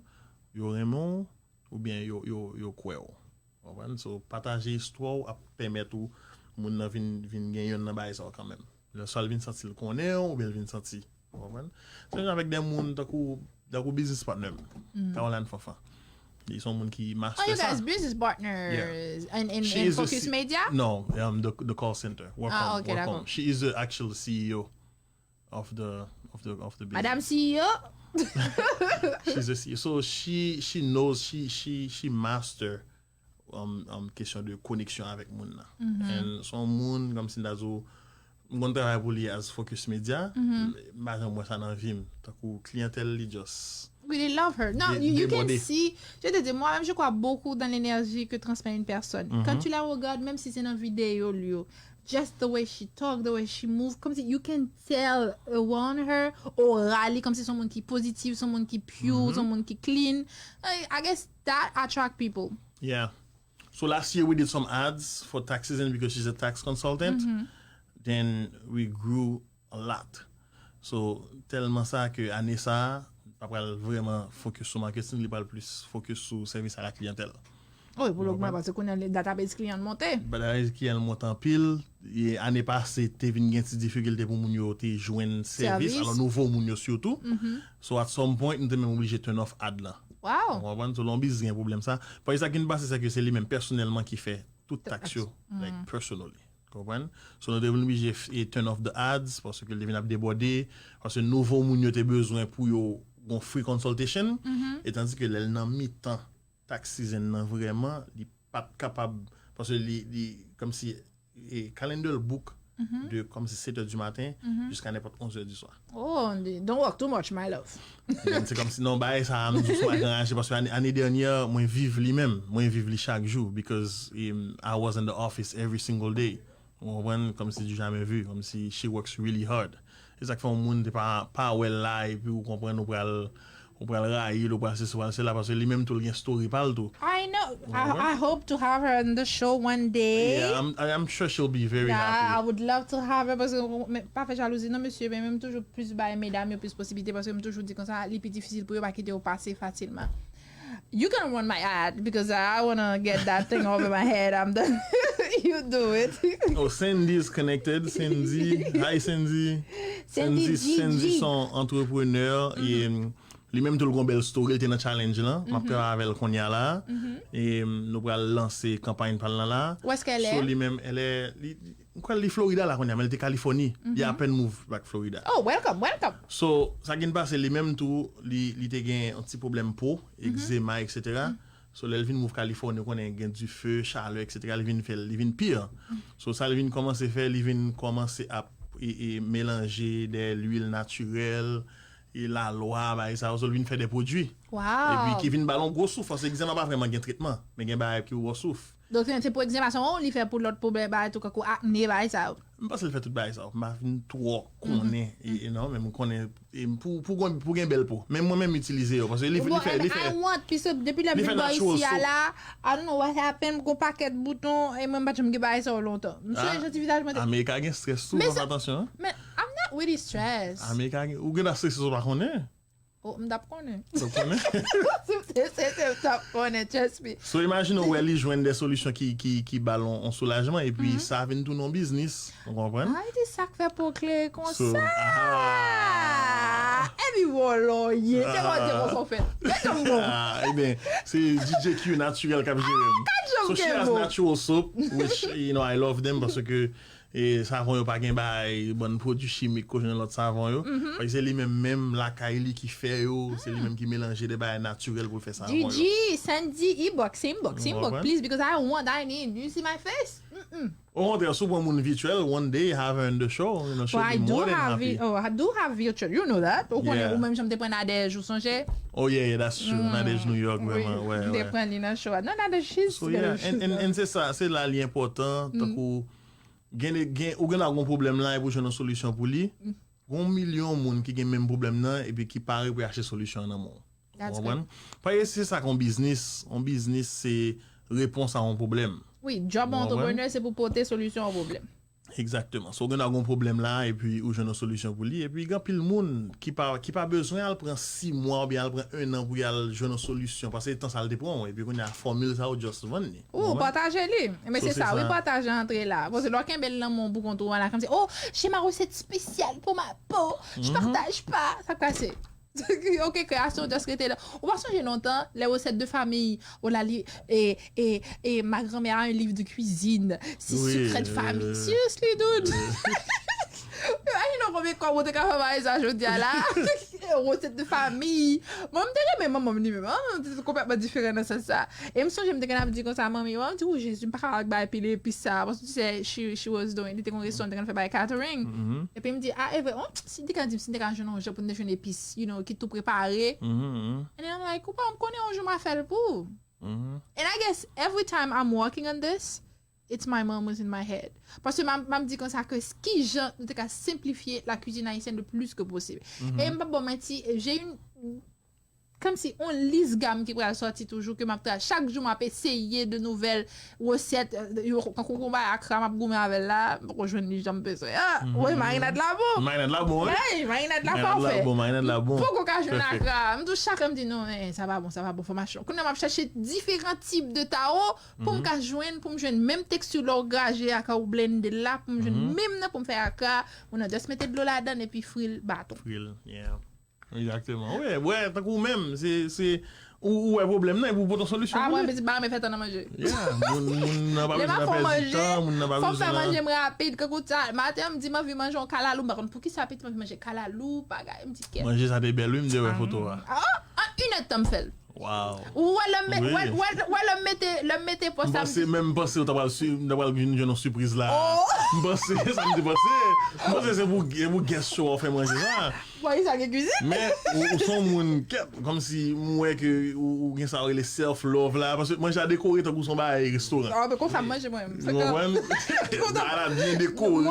yo renmen w, oubyen yo, yo, yo kwè w. Konprann? So, pataje istwa w ap pèmèt ou moun nan vin, vin gen yonn nan bagay sa yo kanmenm. Lè swa l vin santi l konnen w, oubyen l vin santi. Ou konprann? Se jan avèk de moun tankou, tankou business partner m, Caroline Fanfan. Li se yon moun ki master Oh, you sa. Guys business partners in, in, She in is the Focus C- Media? No, um, the, the call center. Work Ah, from, okay, work d'accord. From. She is the actual C E O of the of the of the business. Madame C E O? She's a C E O. So she she knows she she she master um, um, kesyon de koneksyon avèk moun nan. And se yon moun kòmsi m ta di w, m konn travay pou li as Focus Media, m pa janm wè sa nan vi m. Tankou kliyantèl li just Really love her. Non, Dé- you, you can débordé. See, je te dis, moi-même, je crois beaucoup dans l'énergie que transmet une personne. Quand tu la regardes, même si c'est dans vidéo, lui, just the way she talk, the way she move, comme si you can tell around her, orally, comme si c'est un monde qui est positif, c'est un monde qui est pure, c'est un monde qui est clean. I, I guess that attract people. Yeah. So last year we did some ads for tax season because she's a tax consultant. Then we grew a lot. So tèlman sa ke ane sa a, pa pral vrèman focus sou marketing, li pral plis focus sou sèvis a la kliyantèl. Oh, pou lògmante, paske kounye a database kliyan monte. Database kliyan monte anpil. E ane pase, te vin gen ti difikilte pou moun yo te jwenn sèvis, Sèvis. Alò nouvo moun yo sitou. So at some point, nou te menm oblije turn off ad lan. Wow. Ou konprann? So lè yon biznis gen pwoblèm sa. Paske sa ki vin pase, se ke se li menm pèsonèlman ki fè tout tax yo, like personally. Konprann? So nou te vin oblije f- e turn off the ads, paske li te vin ap debòde, paske nouvo moun yo te bezwen pou yo gon free consultation, e tandi ke lè l nan mitan tax season nan vrèman, li pa t kapab, paske li, li kòmsi e calendar l book de kòmsi sèt è di maten jiska nenpòt onz è di swa. Oh, don't work too much, my love. Men se kòmsi non, bagay sa a, m di w, se yon bagay ki anraje, paske ane, ane dènyè, mwen viv li menm, mwen viv li chak jou, because um, I was in the office every single day. Ou konprann? Kòmsi du jamais vu, kòmsi she works really hard. E sa k fè yon moun te pa, pa wè l la, epi ou konprann ou pral, ou pral rayi l, ou pral sesi, ou pral sela, paske li menm tou l gen story pa l tou. I know. I, I hope to have her on the show one day. Yeah, I'm, I'm sure she'll be very Yeah, I happy. Would love to have her, paske men pa fè jalouzi non mesye, men menm toujou plis bay medam yo plis posibilite, paske m toujou di konsa li pi difisil pou yo pa kite yo pase fasilman. You can run my ad because I want to get that thing over my head. I'm done. You do it. Oh, Sandy is connected. Sandy. Hi, Sandy. Sandy, Gigi. Sandy se yon antreprenè. E, um, li menm tou l gon bèl story. Li te nan challenge lan. M ap travay avè l kounye a la. E um, nou pral lanse kanpay pa l lan la. Où est-ce qu'elle est? So, li menm, elle est, li, li- m kwè li Florida la kounye a, men li te Californie. Li apèn move back Florida. Oh, welcome, welcome. So, sa ki n pase, li menm tou, li, li te gen yon ti pwoblèm po, egzema, et cetera. So, lè l vin move Californie, ou konnen gen dife, chalè, et cetera, li vin fè l, li vin pi. So, sa li vin kòmanse fè, li vin kòmanse ap e, e, melanje de lwil natirèl, e lalwa, bagay sa yo, so, li vin fè de pwodui. Wow. Epi ki vin ba l yon gwo soufrans. Egzema pa vrèman gen tretman, men gen bagay ki wè w souf. Donk, se pou egzema, se yon li fè pou lòt pwoblèm, bagay tou, kankou akne, bagay sa yo. M panse l fè tout bagay sa yo. M pa vin twò konnen, e, e non, men m konnen e pou, pou, gen, pou gen bèl po. Men mwen menm itilize yo, paske li, li fè, li fè, I want, piske depi lè m li fè vin bò natural isi a soap. La, I don't know what happened, m gon pakèt bouton, e mwen m pa janm gen bagay sa yo lontan. M sonje jan ti vizaj mwen te. Amerika gen stress tou, Men fè se- atansyon, hein? Men, I'm not really stressed. Amerika gen, ou gen stress, ou pa konnen. Oh, m t ap konnen. Ou konnen? Se se se m t ap konnen, trust me. So, imagine ou wè li jwenn de solisyon ki, ki, ki ba l yon, yon soulajman, epi sa vin tounen yon biznis. Ou konprann? Ay, di sa k fè po klere So, konsa. Ah. Epi wòlò ye. Te mwen te mwen fè. Mete m bon. Ah, ebyen, se D J Q Naturel k ap jere m. Gad jan m So she gen has bon. natural soap, which, you know, I love them, paske e, savon yo pa gen bay bann pwodui chimik ko jan lòt savon yo. Paske se li menm, menm lakay li ki fè yo, se li menm ki melanje de bagay natirèl pou l fè savon yo. Gigi, Sandy, inbox, inbox, Ou inbox, konprann? Please, because I want, I need. You see my face? Mm-mm. Okontrè, si w pran moun vityèl, one day have her in the show, you know, she'll Well, I be do more than have happy. vi- oh, I do have virtual. You know that. Ou konnen Yeah. ou menm jan m te pran Nadège, ou sonje? Oh yeah, yeah, that's true. Nadège New York, Oui, vrèman, wè, m te wè. pran li nan show a. Non, Nadège, she's So yeah, and, and, and se sa, se la li enpòtan, tankou gen, gen, ou gen yon pwoblèm la, epi w jwenn yon solisyon pou li. Gon milyon moun ki gen menm pwoblèm nan, epi ki pare pou y achte solisyon an nan men w. That's Ou konprann? Paske se sa k yon biznis. Yon biznis se repons a yon pwoblèm. Wi, djòb yon antreprenè se pou pote solisyon a yon pwoblèm. Egzakteman. So, gen yon pwoblèm la, epi ou jwenn yon solisyon pou li. Epi, gen anpil moun ki pa, ki pa bezwen al pran sis mwa oubyen al pran en an pou y al jwenn yon solisyon. Paske tan sa l te pran w. Epi, kounye a, fòmil sa yo just vann li. Ou pataje li. Men se sa, wi, pataje antre la. Paske lè w kenbe l nan men w pou kont ou an la, kòmsi, oh, j'ai ma recette spéciale pour ma peau. Je partage pas. Sa k pase? Ok, kreasyon just rete la. Ou pa sonje lontan, les recettes de famille, ou la li, et, et, et ma grand-mère a un livre de cuisine, c'est secret de famille. Seriously, dude. Imajine w konbyen kòb ou te ka fè bay sa jodi a la. Recette de famille. Mwen, m te renmen manman m li menm, hein, m te konplètman diferan nan sans sa. E m sonje m te konn ap di konsa, manmi, mwen, m di, oh Jezi, m pa ka ak bay pil epis sa. Paske tu sais, she, she was doing, li te konn restoran, li te konn fè bay catering. Epi m di, ah, e vre, oh, si m te ka di m, si m te ka jwenn yon jan pou m te jwenn epis, you know, ki tou prepare. And then I'm like, ou pa, m konnen yon jou m a fè l pou ou. And I guess every time I'm working on this, it's my mom was in my head. Paske m ap, m ap di konsa ke s- ki jan nou te ka senplifye la cuisine haïtienne le plus que possible. E m p ap ba w manti, j'ai une, kòmsi yon lis gam ki pral sòti toujou, ke m ap tra-, chak jou m ap eseye de nouvèl resèt, euh, yo, kankou konba akra, m ap goumen avè l la, m poko jwenn li jan m bezwen an. Wi, marinad la bon. Marinad la bon, wi. Hey, marinad la pa fè. Bon, marinad la bon. Poko ka jwenn akra. M tou chak an m di non, eh, sa pa bon, sa pa bon, fò m achte. Kounye a m ap chache diferan tip de tawo pou m ka jwenn, pou m jwenn menm teksti lè w graje akra ou blende l la, pou m jwenn menm nan pou m fè akra. Ou nan just mete dlo ladan epi fri l baton. Fri l, yeah. Egzakteman. Wi, wè, tankou ou menm, se, se, ou, ou wè pwoblèm nan, epi ou pote yon solisyon. Ah, mwen, pitit pa renmen fè tan nan manje. Yeah, moun, moun nan pa bezwen pèdi tan, moun nan pa bezwen. Fò m fè manje m rapid, kankou sa, maten an m di m anvi manje yon kalalou, m pa konn poukisa pitit m anvi manje kalalou, bagay, m di kèt. Manje sa te bèl, wi, m te wè foto a. Ah, an inèdtan m fè l. Wow. Ou wè lè m met, wè, wè, wè lè m mete, lè m mete pòs la. M panse, menm panse ou ta pral swi, m ta pral vin jwenn yon sipriz la. M panse, sa m te panse. M panse se pou, se pou guest show ou fè manje sa. Bon, e sa gen kwizin. Men, ou, ou se yon moun kèt, kòmsi m wè ke ou, ou gen sa yo rele self love la. Paske manje a dekore tankou se yon bagay restoran. Ah, men konsa m manje mwen. Ou konprann? Bagay la byen dekore.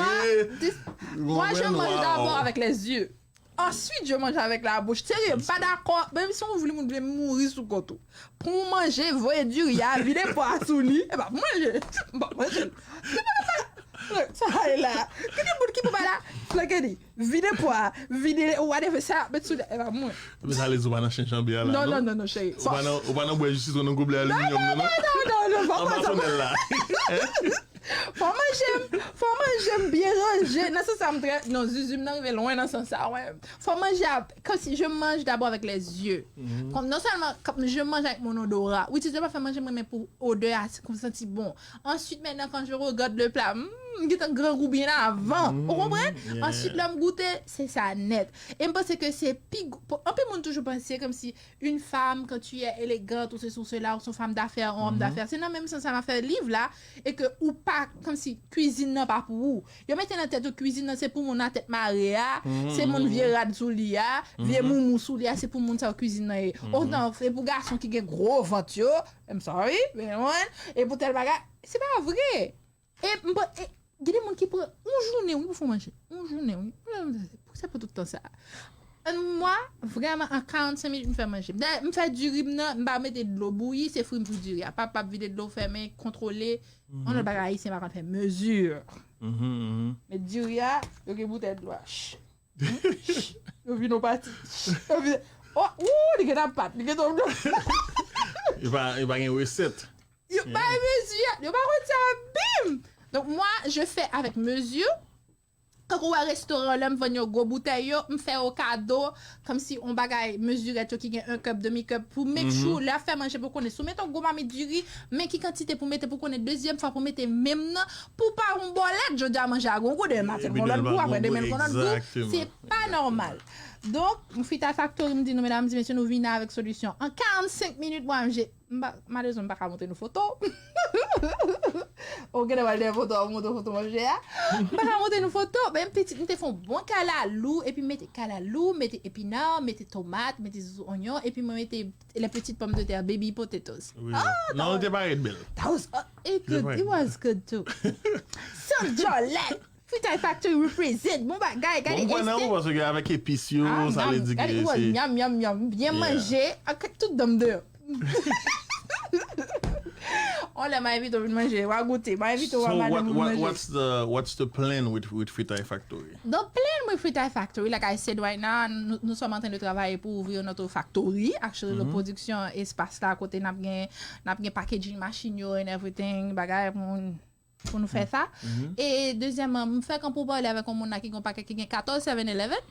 Moi, je mange d'abord avec les yeux. Ensuite, je mange avec la bouche. Serye, m pa dakò. Menm si yon moun vle mouri sou kont ou. Pou w manje, voye diri a, vide pwa a sou li. E pa pou manje. M pa manje. Sa e la. Ki de moun ki pou bay la? Flanke li. Vide pwa a, vide whatever sa, met sou li. E pa mwen. Men sa vle di ou pa nan chen chanbe a la, non? Non, non, non, non, cheri. Ou pa nan, ou pa nan bwè jis sitwon nan goblè aliminyòm nan, non? Non, non, non, non, pa nan fonèl la. Fò manje m, fò manje m byen ranje. Nan sans sa m trè, non, zuzu m nan rive lwen nan sans sa, wè. Fò manje a, comme si je mange d'abord avec les yeux. Comme, non seulement comme je mange avec mon odorat. Wi, ti pa fè manje mwen, men pou odè a, se konn santi bon. Ensuite, maintenant, quand je regarde le plat, mm, m gentan grangou byen avan. Ou konprann? Ensuite, lè m goute, se sa nèt. E m panse ke se pi gwo, anpil moun toujou panse comme si une femme, quand tu es élégante, ou ceci ou cela, ou son femme d'affaires, ou homme d'affaires. Se nan menm sans sa m ap fè liv la, e ke ou pa, comme si, cuisine nan pa pou ou. Yo mete nan tèt yo cuisine nan se pou moun a tèt mare a, se moun vye rad sou li a, vye moumou sou li a, se pou moun sa yo cuisine nan ye. Otan, se pou gason ki gen gwo vant yo, I'm sorry, men, e pou tèl bagay, se pa vre. E m pa, e, gen de moun ki pran yon jounen, wi, pou fè manje. Yon jounen, wi. Poukisa pran tout tan sa? Mwen, vrèman, an karannsenk minit, m fè manje. Dayè, m fè diri m nan, m pa mete dlo bouyi, se fri m fri diri a. Pa, pa vide dlo, fèmen, kontwole. Yon lòt bagay, ayisyen pa konn fè mezi. Men diri a, yo gen boutèy dlo a. Yo vin yon pati. Yo vin, oh, ou, li gen ap pat, li gen tou. E pa, e pa gen resèt. Yo bay mezi, yo pa konn sa, bim! Donk, mwen, je fais avec mesure. Tankou wè restoran, lè m vann yo gwo boutèy yo, m fè yo kado, kòmsi yon bagay mezirèt yo ki gen un cup, demi cup, pou make sure, lè ap fè manje pou konnen. Si w mete yon gwo mamit diri, men ki kantite pou mete pou konnen dezyèm fwa pou mete menm nan, pou pa yon bòlèt, jodi a manje a gon gou, demen maten l gon lòt gou, apre demen l gon lòt gou. Se pa nòmal. Donk, Fita Factory, m di nou, medam, di mesye, nou vini avèk solisyon. An karannsenk minit, mwen, m je M pa, malerezman, m pa ka montre nou foto. Ou genlè pral dèyè foto a, ou montre foto manje a. M pa ka montre nou foto, men m te, m te fè yon bon kalalou, epi m mete kalalou, mete epina, mete tomat, mete zouzou onyon, epi mwen mete les petites pommes de terre, baby potatoes. Wi. Non, li te parèt bèl. That was, uh, it good, it was good too. Sans djòlèt. Fritay Factory represent. Bon bagay, gade. Bon, m kwè nan ou, paske avèk epis yo, sa vle di ke se nyam, nyam, nyam. Byen manje, ak tout dan m deyò. On lè m a envite w vin manje, w a goute. M a envite w, w a So mande what, pou what manje. what's the what's the plan with with Fritay Factory? The plan with Fritay Factory, like I said right now, nous, nous sommes en train de travailler pour ouvrir notre factory, actually, la production espace là, kote n ap gen, n ap gen packaging machine yo and everything, bagay pou, pou nou fè sa. E dezyèmman, m fè kan pou pale avèk yon moun la ki gen yon pakèt ki gen katòz seven eleven.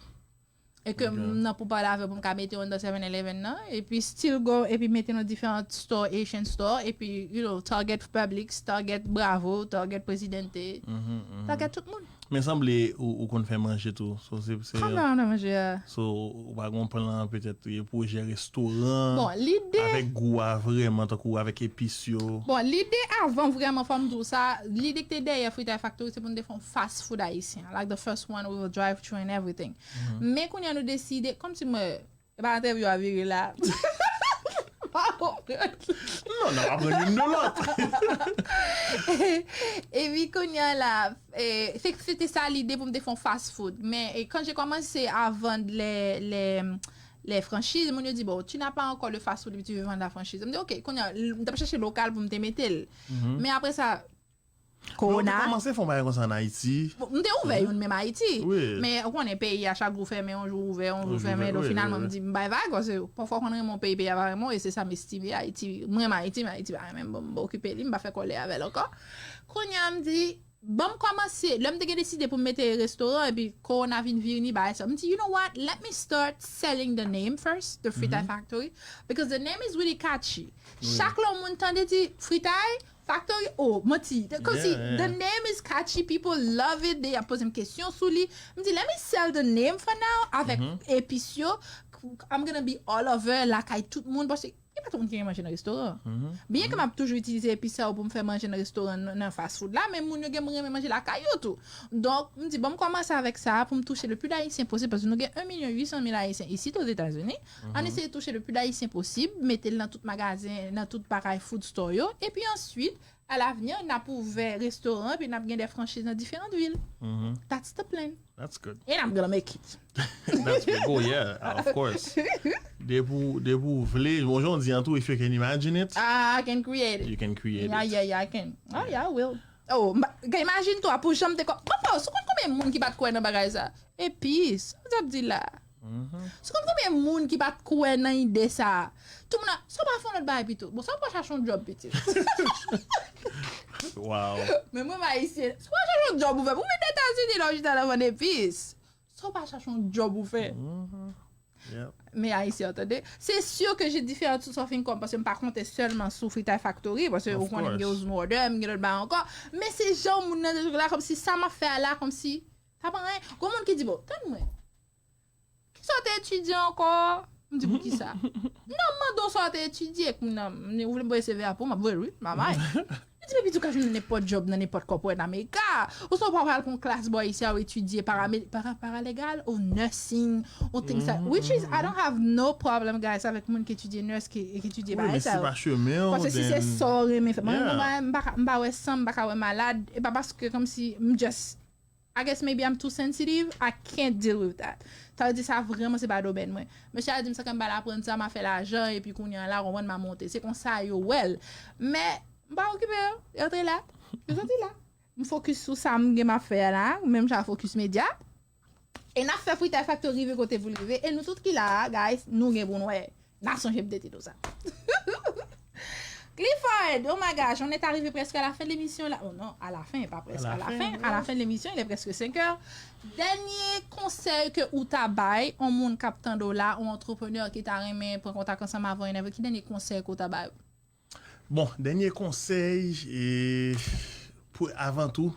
E ke m nan pou pale avè pou m ka mete yon nan seven eleven nan. Epi still go, epi mete nan diferan store, Asian store. Epi, you know, Target Publix, Target Bravo, Target Presidente. Target tout moun. Men sanble ou, ou konn fè manje tou. So, se, se, Kòman nan manje a? So, ou pa gon plan petèt e pwojè restoran Bon, lide avèk gou a vrèman, tankou avèk epis yo. Bon, lide avan vrèman, fò m di w sa, lide ki te dèyè Fritay Factory, se pou n te fè yon fast food ayisyen. Like the first one with a drive through and everything. Men kounye a nou deside, kòm si mwen, e pa entèvyou a vire la. Pa konprann. Non, nan aprann youn de lòt. Epi kounye a la, e, se, se te sa lide pou m te fè yon fast food. Men e, quand j'ai commencé à vendre les, les, les franchises, moun yo di, bon, tu n'as pas encore le fast food, mais tu veux vendre la franchise. M di, ok, kounye a, m t ap chèche lokal pou m te mete l. Men apre sa, Ou te Corona. Kòmanse fè yon bagay konsa an Ayiti. Bon, m te ouvè youn menm Ayiti. Wi. Men ou konnen peyi a chak jou fèmen, yon jou ouvè, yon jou fèmen. Donk finalman m di m bay vag, paske pafwa ou konn renmen yon peyi, peyi a pa renmen w, e se sa m estime Ayiti. M renmen Ayiti, men Ayiti pa renmen m, bon, m pa okipe li, m pa fè kòlè avè l ankò. Kounye a m di, bon, m kòmanse, lè m te gen deside pou m mete restoran, epi Corona vin vini, bagay sa. M di, you know what, let me start selling the name first, the Fritay Factory, because the name is really catchy. Chak lè yon moun tande di Fritay Factory, oh, manti. Kòm si the name is catchy, people love it, they ap poze m kesyon sou li. M di, let me sell the name for now, avèk epis yo, I'm gonna be all over, lakay tout moun, paske gen pa tout moun ki renmen manje nan restoran. Byen ke m ap toujou itilize epis sa yo pou m fè manje nan restoran, nan, nan fast food la, men moun yo gen renmen manje lakay yo tou. Donk, m di, bon, m kòmanse avèk sa pou m touche le plus d'Ayisyen posib, paske nou gen un million huit cent mille Ayisyen isit Ozetazini. Ann eseye touche le plus d'Ayisyen posib, mete l nan tout magazen, nan tout bagay food store yo, epi answit, a lavenir, n ap ouvè restoran, epi n ap gen de franchiz nan diferan vil. That's the plan. That's good. And I'm gonna make it. That's good. Oh yeah, of course. Depi w, depi w vle, bon, jan w di an tou, if you can imagine it, I can create it. You can create Yeah, it. Yeah, yeah, I can. Oh, yeah, I will. Oh, m pa- gen, imagine toi, pou janm te kon. Papa, ou konn konbyen moun ki pa t kwè nan bagay sa? Epi, sa w ap di la? Ou konn konbyen moun ki pa t kwè nan ide sa? Tout moun ap, sa w pa fè yon lòt bagay pito? Bon, sa w pa chache yon job, pitit? Wow. Men mwen, m ayisyen. Sa w pa chache yon job ou fè? Pou vin Etazini, la, ou chita la vann epis. Sa w pa chache yon job ou fè? Yep. Men ayisyen, tande. Se si ke j'ai différentes sources of income, paske m pa konte sèlman sou Fritay Factory, paske Of ou konnen m gen course. Ozone Water, m gen lòt bagay ankò. Men se jan moun nan te la, kòmsi sa m ap fè a la, kòmsi, pa anyen. Gon moun ki di, bon, tann mwen. Kisa w te etidye ankò? M di, poukisa? Non, m mande w sa w te etidye, kounye a, m di, ou vle m voye C V a pou w, m ap voye l, wi, mamay. Li di, men pitit ou ka jwenn nenpòt job nan nenpòt kòpòrèt Amerika. Ou sa w pa pral pran klas bò isi a, ou etidye parame- para- paralegal ou nursing, ou things like, which is, I don't have no problem, guys, avèk moun ki etidye nurse, ki, ki etidye Wi, men bagay si sa yo. Pa chemen w, Paske si se then- sa w renmen fè. Mwen, Yeah. mwen, m pa ka- m pa wè san, m pa ka wè malad. E pa paske kòmsi m just, I guess maybe I'm too sensitive, I can't deal with that. Sa vle di sa vrèman se pa domèn mwen. Mesye a di m sa ke m pral aprann sa, m a fè lajan, epi kounye a la, konprann, m a monte. Se konsa yo wè l. Men, m pa okipe yo. Yo te la. Yo soti la. M fokis sou sa m gen m ap fè a la, menm jan a Focus Media. E n ap fè Fritay Factory rive kote pou l rive. E nou tout ki la a, guys, nou gen pou n wè. N a sonje m te di nou sa. Clifford, oh my gosh, on est arrivé presque à la fin de l'émission là. Oh non, à la fin, pas presque, À à la la fin, fin. À la fin de l'émission, il est presque cinq heures. Dènye konsèy ke ou ta bay yon moun k ap tande w la, yon antreprenè ki ta renmen pran kontak ansanm avè w, ki dènye konsèy ke ou ta bay? Bon, dènye konsèy, e, pou, avan tou,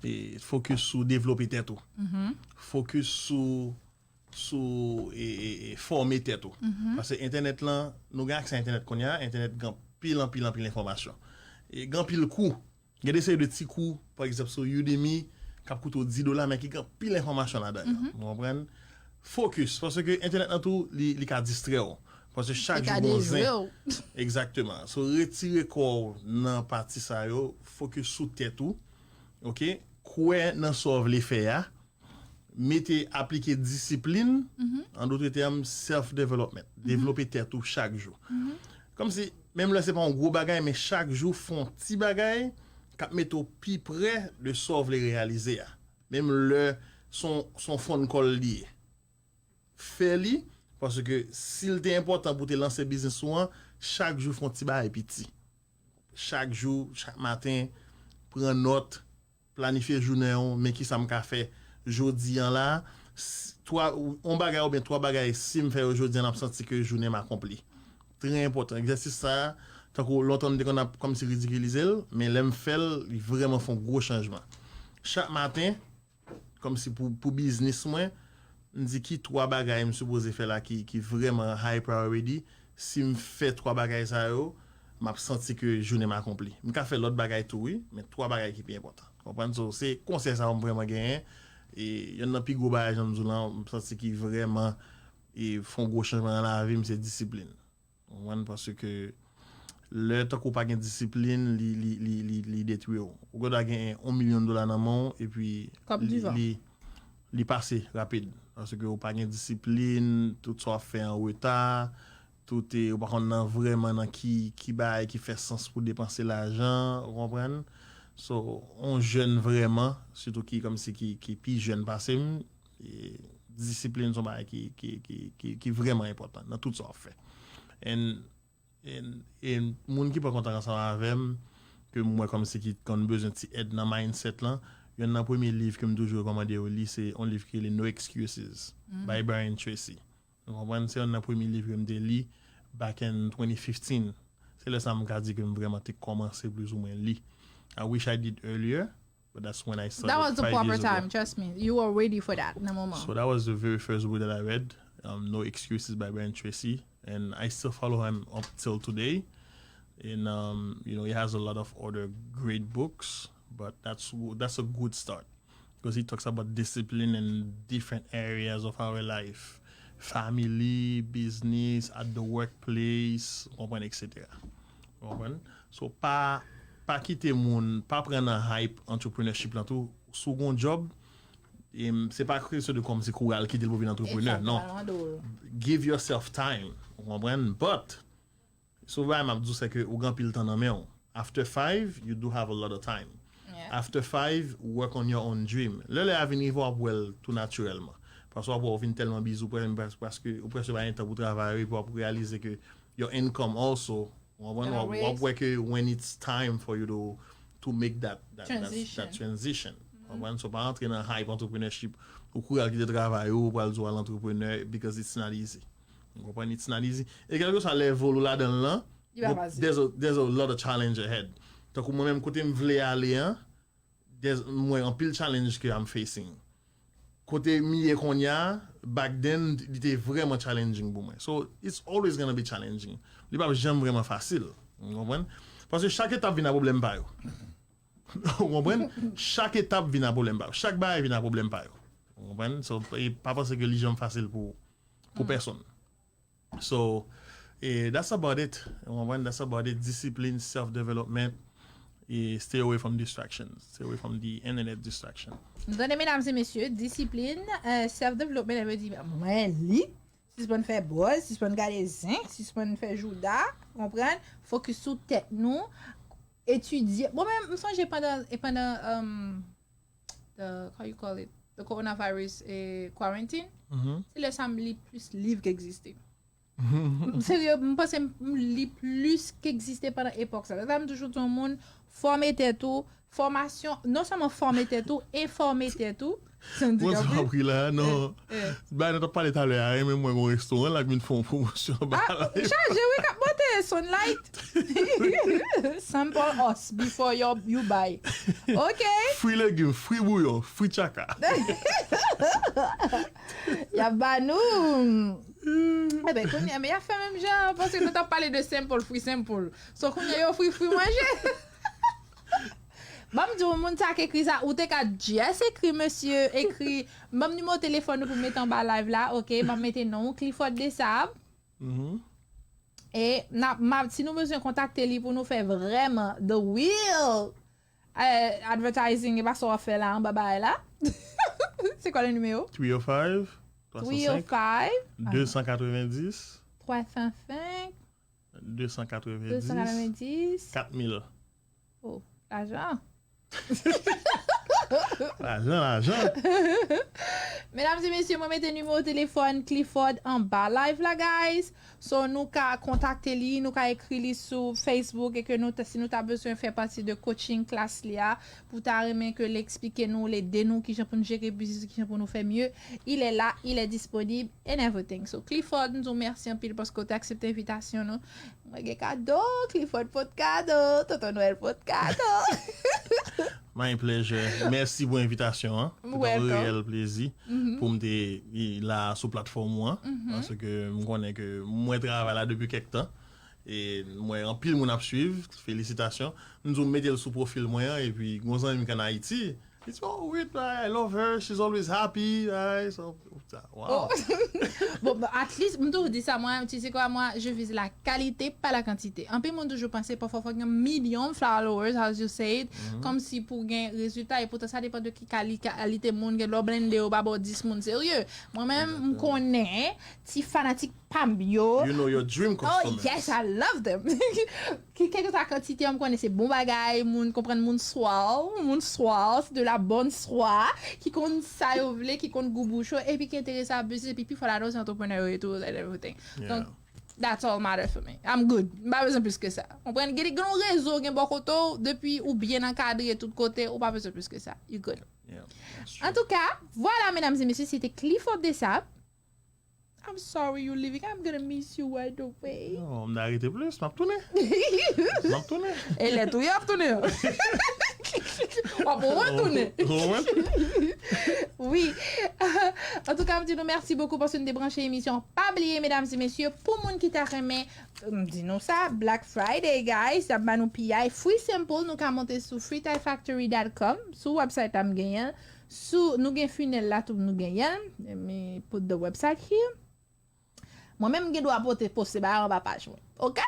e, focus sou devlope tèt ou. Focus sou, sou e, e, e, fòme tèt ou. Paske entènèt lan, nou gen aksè a entènèt kounye a, entènèt gen anpil, anpil, anpil enfòmasyon. E gen anpil kou. Gen de seri de ti kou, pa egzanp, sou Udemy, k ap koute w dis dola, men ki gen anpil enfòmasyon ladan yo. Ou konprann? Focus, paske entènèt lan tou, li, li ka distrè w. Paske chak Li ka jou gon dejwe zen. W. Egzakteman. So, retire kò w nan pati sa yo, focus sou tèt ou. Oke? Kwè nan sa w vle fè a. Mete, aplike disiplin. An dòt tèm, self development. Devlope tèt ou chak jou. kòmsi, menm lè se pa yon gwo bagay, men chak jou fè yon ti bagay k ap mete w pi pre de sa w vle reyalize a. Menm lè se yon, se yon phone call li ye. Fè li, paske si l te enpòtan pou w te lanse biznis ou an, chak jou fè yon ti bagay piti. Chak jou, chak maten, pran nòt, planifye jounen w, men kisa m ka fè jodi an la, s- twa, yon bagay oubyen twa bagay, si m fè yo jodi an, m ap santi ke jounen m akonpli. Trè enpòtan. Egzèsis sa a, tankou lontan m te konn ap kòmsi ridikilize l, men lè m fè l, li vrèman fè yon gwo chanjman. Chak maten, kòmsi pou, pou biznis mwen, m di ki twa bagay m sipoze fè la ki, ki vrèman high priority. Si m fè twa bagay sa yo, m ap santi ke jounen m akonpli. M ka fè lòt bagay tou, wi, men twa bagay ki pi enpòtan. Konprann? So, se konsèy sa yo m vrèman genyen. E yonn nan pi gwo bagay, jan m di w lan, m santi ki vrèman e fè yon gwo chanjman nan lavi m, se disiplin. Ou konprann? Paske lè tankou w pa gen disiplin, li, li, li, li, li detwi w. Ou gen dwa gen yon milyon dola nan men w, epi Kòb li, divan. li, li pase rapid. Paske ou pa gen disiplin, tout sa w ap fè an reta, tout e, ou pa konn nan vrèman nan ki, ki bagay ki fè sans pou depanse lajan, ou konprann? So, yon jèn vrèman, sitou ki kòmsi ki, ki pi jèn pase m, e, disiplin se yon bagay ki, ki, ki, ki, ki vrèman enpòtan nan tout sa w ap fè. And, and, and moun ki pran kontak ansanm avè m, ke m wè kòmsi ki konn bezwen ti èd nan mindset lan, yonn nan premye liv ke m toujou rekòmande yo li, se yon liv ki rele No Excuses, by Brian Tracy. Ou konprann? Se yonn nan premye liv ke m te li back in twenty fifteen. Se lè sa m ka di ke m vrèman te kòmanse plizoumwen li. I wish I did earlier, but that's when I started. That was the proper time, trust me. You were ready for that nan moman. So that was the very first book that I read, um, No Excuses by Brian Tracy, and I still follow him up till today. And, um, you know, he has a lot of other great books, but that's that's a good start because he talks about discipline in different areas of our life. Family, business, at the workplace, ou konprann, et cetera. Ou konprann? So, pa, pa kite moun, pa pran nan hype entrepreneurship lan tou. Si w gon job, em, se pa kesyon de kòmsi kou al kite l pou vin entrepreneur, non. Give yourself time, ou konprann? But, so, bagay m ap di w, se ke ou gen anpil tan nan men w. After five, you do have a lot of time. After five, work on your own dream. Lè lè a vin rive, w ap wè l tou natirèlman. Paske w ap wè w vin tèlman busy, ou prè- paske ou prèske pa gen tan pou travay, epi w ap reyalize ke your income also, w ap, w ap wè ke when it's time for you to, to make that, that, that, that transition. Ou konprann? So, pa antre nan hype entrepreneurship, ou kouri al kite travay ou, ou pral di w al entrepreneur, because it's not easy. Ou konprann? It's not easy. E kèlkeswa level ou ladan l lan, there's a, there's a lot of challenge ahead. Tankou mwen menm, kote m vle ale an, there's, m wè anpil challenge ke I'm facing. Kote m ye kounye a, back then, li te vrèman challenging pou mwen. So, it's always gonna be challenging. Li p ap janm vrèman fasil. Ou konprann? Paske chak etap vin a pwoblèm pa yo. Ou konprann? Chak etap vin a pwoblèm pa yo. Chak bagay vin a pwoblèm pa yo. Ou konprann? So, e pa panse ke li janm fasil pou, pou pèsonn. So, e, that's about it. Ou konprann? That's about it. Disiplin, self-development, e stay away from distractions. Stay away from the internet distraction. Nou tande, medam e mesye, disiplin, eh, self-development, sa vle di, mwen li, sispann fè buzz, sispann gade zen, sispann fè jouda, konprann? Fokis sou tèt nou, etidye. Bon, men, m sonje pandan, e pandan, um, the, how you call it? The coronavirus, eh, quarantine. Se lè sa m li plis liv ki egziste. Serye, m panse m, m li plis ki egziste pandan epòk sa. Sa m toujou di yon moun, fòme tèt ou, fòmasyon, non sèlman fòme tèt ou, enfòme tèt ou. Sa n di. Mwen sa apri la, non. Bagay nou t ap pale talè a, renmen mwen gon restoran la k vin fè yon pwomosyon anba live. Chaje wi, k ap monte Sunlight. Sample us before you, you buy. Ok. Fri legim, fri bouyon, fri tchaka. Y ap ba nou. Eben, kounye a, men y ap fè menm jan, paske nou t ap pale de sample, fri sample. So, kounye a, yo fri, fri manje. Ban m di w, moun sa k ekri sa, ou te ka just ekri mesye, ekri, ban m nimewo telefòn ou pou m mete anba live la, ok? Ban m mete non w, Clifford Desab. E n ap, m ap, si nou bezwen kontakte li pou nou fè vrèman the real, eh, advertising, e pa sa w ap fè la anba bagay la. Se kwa le nimewo? Three oh five, three oh five, deux cent quatre-vingt-dix. Twa san senk. De san katrevenndis. De san katrevenndis. Kat mil. Oh, lajan. Lajan, lajan. Medam e mesye, mwen mete nimewo telefòn Clifford anba live la, guys. So, nou ka kontakte li, nou ka ekri li sou Facebook e ke nou, si nou ta bezwen fè pati de coaching class li a, pou ta renmen ke l eksplike nou, l ede nou, kijan pou nou jere biznis, kijan pou nou fè mye, il est là, il est disponible and everything. So, Clifford, nou di w mèsi anpil paske w te aksepte envitasyon nou. Mwen gen kado, Clifford pot kado, Tonton Nwèl pot kado. My pleasure. Mèsi pou envitasyon an. Se te yon reyèl plezi pou m te la sou platfòm ou an. Paske m konnen ke mwen travay la depi kèk tan. E mwen anpil moun ap swiv. Felisitasyon. M di w mete l sou pwofil mwen an. Epi gon zanmi m k ann Ayiti. Li di, oh, wait, I love her. She's always happy. Ay, so, wow. Bon, at least, m toujou di sa, mwen, tu sais quoi, moi, je vise la qualité, pas la quantité. Anpil moun toujou panse pafwa fòk gen milyon followers, as you said, kòmsi pou gen rezilta, e poutan sa depann de ki kali, kalite moun gen. Lè w blende yo, pa ba w dis moun serye. Mwen menm, m konnen ti fanatik pa m yo. You know your dream customers. Oh yes, I love them. Ki kèlkeswa kantite an, m konnen se bon bagay, moun konprann, moun swa, moun swa, se de la bonne swa, ki konn sa yo vle, ki konn gou bouch yo, epi ki enterese a biznis, epi pifò ladan se entrepreneur yo tou, and everything. Donk, that's all matter for me. I'm good. M pa bezwen plis ke sa. Konprann, gen yon rezo, gen bò kote w, depi ou byen ankadre tout kote, ou pa bezwen plis ke sa. You good. Antouka, vwala, medam e mesye, se te Clifford Desab. I'm sorry you leaving. I'm gonna miss you right away. Non, m ta rete plis, m ap tounen. M ap tounen. E lè tou, y ap tounen. W ap retounen. Wi. Antouka, m di nou mèsi bokou paske nou te branche emisyon. Pa bliye, medam e mesye, pou moun ki ta renmen, m di nou sa, Black Friday, guys, y ap ba nou piyay. Free sample, nou ka monte sou free tie factory dot com, sou website la m genyen. Sou, nou gen funnel la tou, nou genyen l. Let me put the website here. Mwen menm m gen dwa pote poste bagay anba paj mwen. Oke?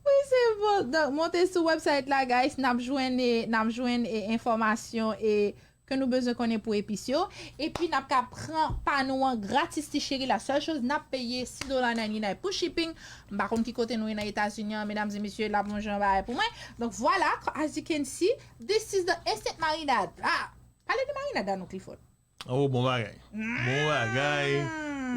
Wi, se bon. Donk, monte sou website la, guys. N ap jwenn, e, n ap jwenn, e, enfòmasyon, e, ke nou bezwen konnen pou epis yo. Epi, n ap ka pran pa nou an gratis, ti cheri. La sèl choz n ap peye, sis dola ninety-nine pou shipping. M pa konn ki kote nou ye nan Etazini an, medam e mesye, l ap yon jan bagay pou mwen. Donk, vwala, as you can see, this is the instant marinade. Ah, pale de marinad la non, Clifford. Oh, bon bagay. Bon bagay.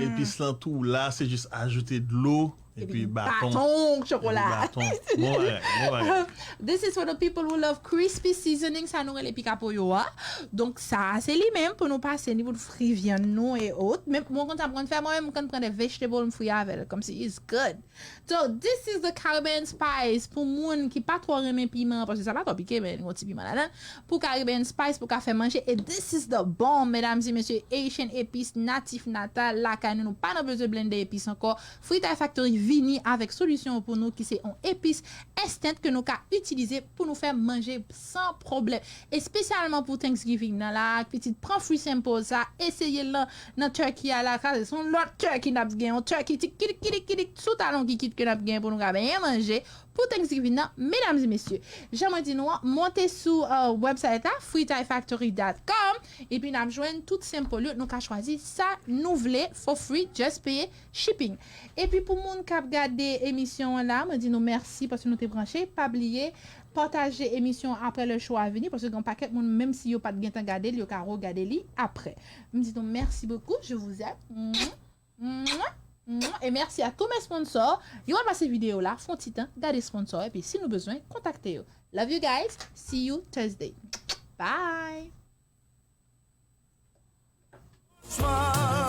Epis lan tou la, se jis ajoute dlo epi baton. Baton chokola. Epi baton. Bon bagay, bon bagay. This is for the people who love crispy seasoning, sa nou rele pikapoyo a. Donk sa, se li menm pou nou pase ni pou nou fri vyann nou e ot. Men mwen konn sa m konn fè, mwen menm m konn pran de vegetable m fri avè l, kòmsi it's good. So, this is the Caribbean spice pou moun ki pa twò renmen piman, paske sa pa twò pike, men gon ti piman ladan. Pou Caribbean spice, pou ka fè manje. E this is the bomb, medam e mesye, Haitian epis natif natal lakay nou. Nou pa nan bezwen blende epis ankò. Free Thai Factory vini avèk solisyon pou nou ki se yon epis instant ke nou ka itilize pou nou fè manje san pwoblèm. Espesyalman pou Thanksgiving nan la, pitit pran free sample sa, eseye l nan, nan turkey a la, sa se yon lòt turkey n ap gen, yon turkey ti kidik kidik kidik sou talon kikit ke n ap gen pou nou ka benyen manje pou Thanksgiving nan, medam e mesye. Jan mwen di nou an, monte sou uh, website la, free thai factory dot com, epi n ap jwenn tout sample yo, nou ka chwazi sa nou vle for free, just peye shipping. Epi pou moun k ap gade emisyon an la, mwen di nou mèsi paske nou te branche. Pa bliye, pataje emisyon an apre le show a vini, paske gen pakèt moun, menm si yo pa t gentan gade l, yo ka regade li apre. M di nou mèsi bokou, je vous aime. Mwah, mwah, mwah. E mèsi a tou mes sponsor. Yo al pase videyo la, fon ti tan, gade sponsor, epi si nou bezwen, kontakte yo. Love you guys. See you Thursday. Bye. Smile.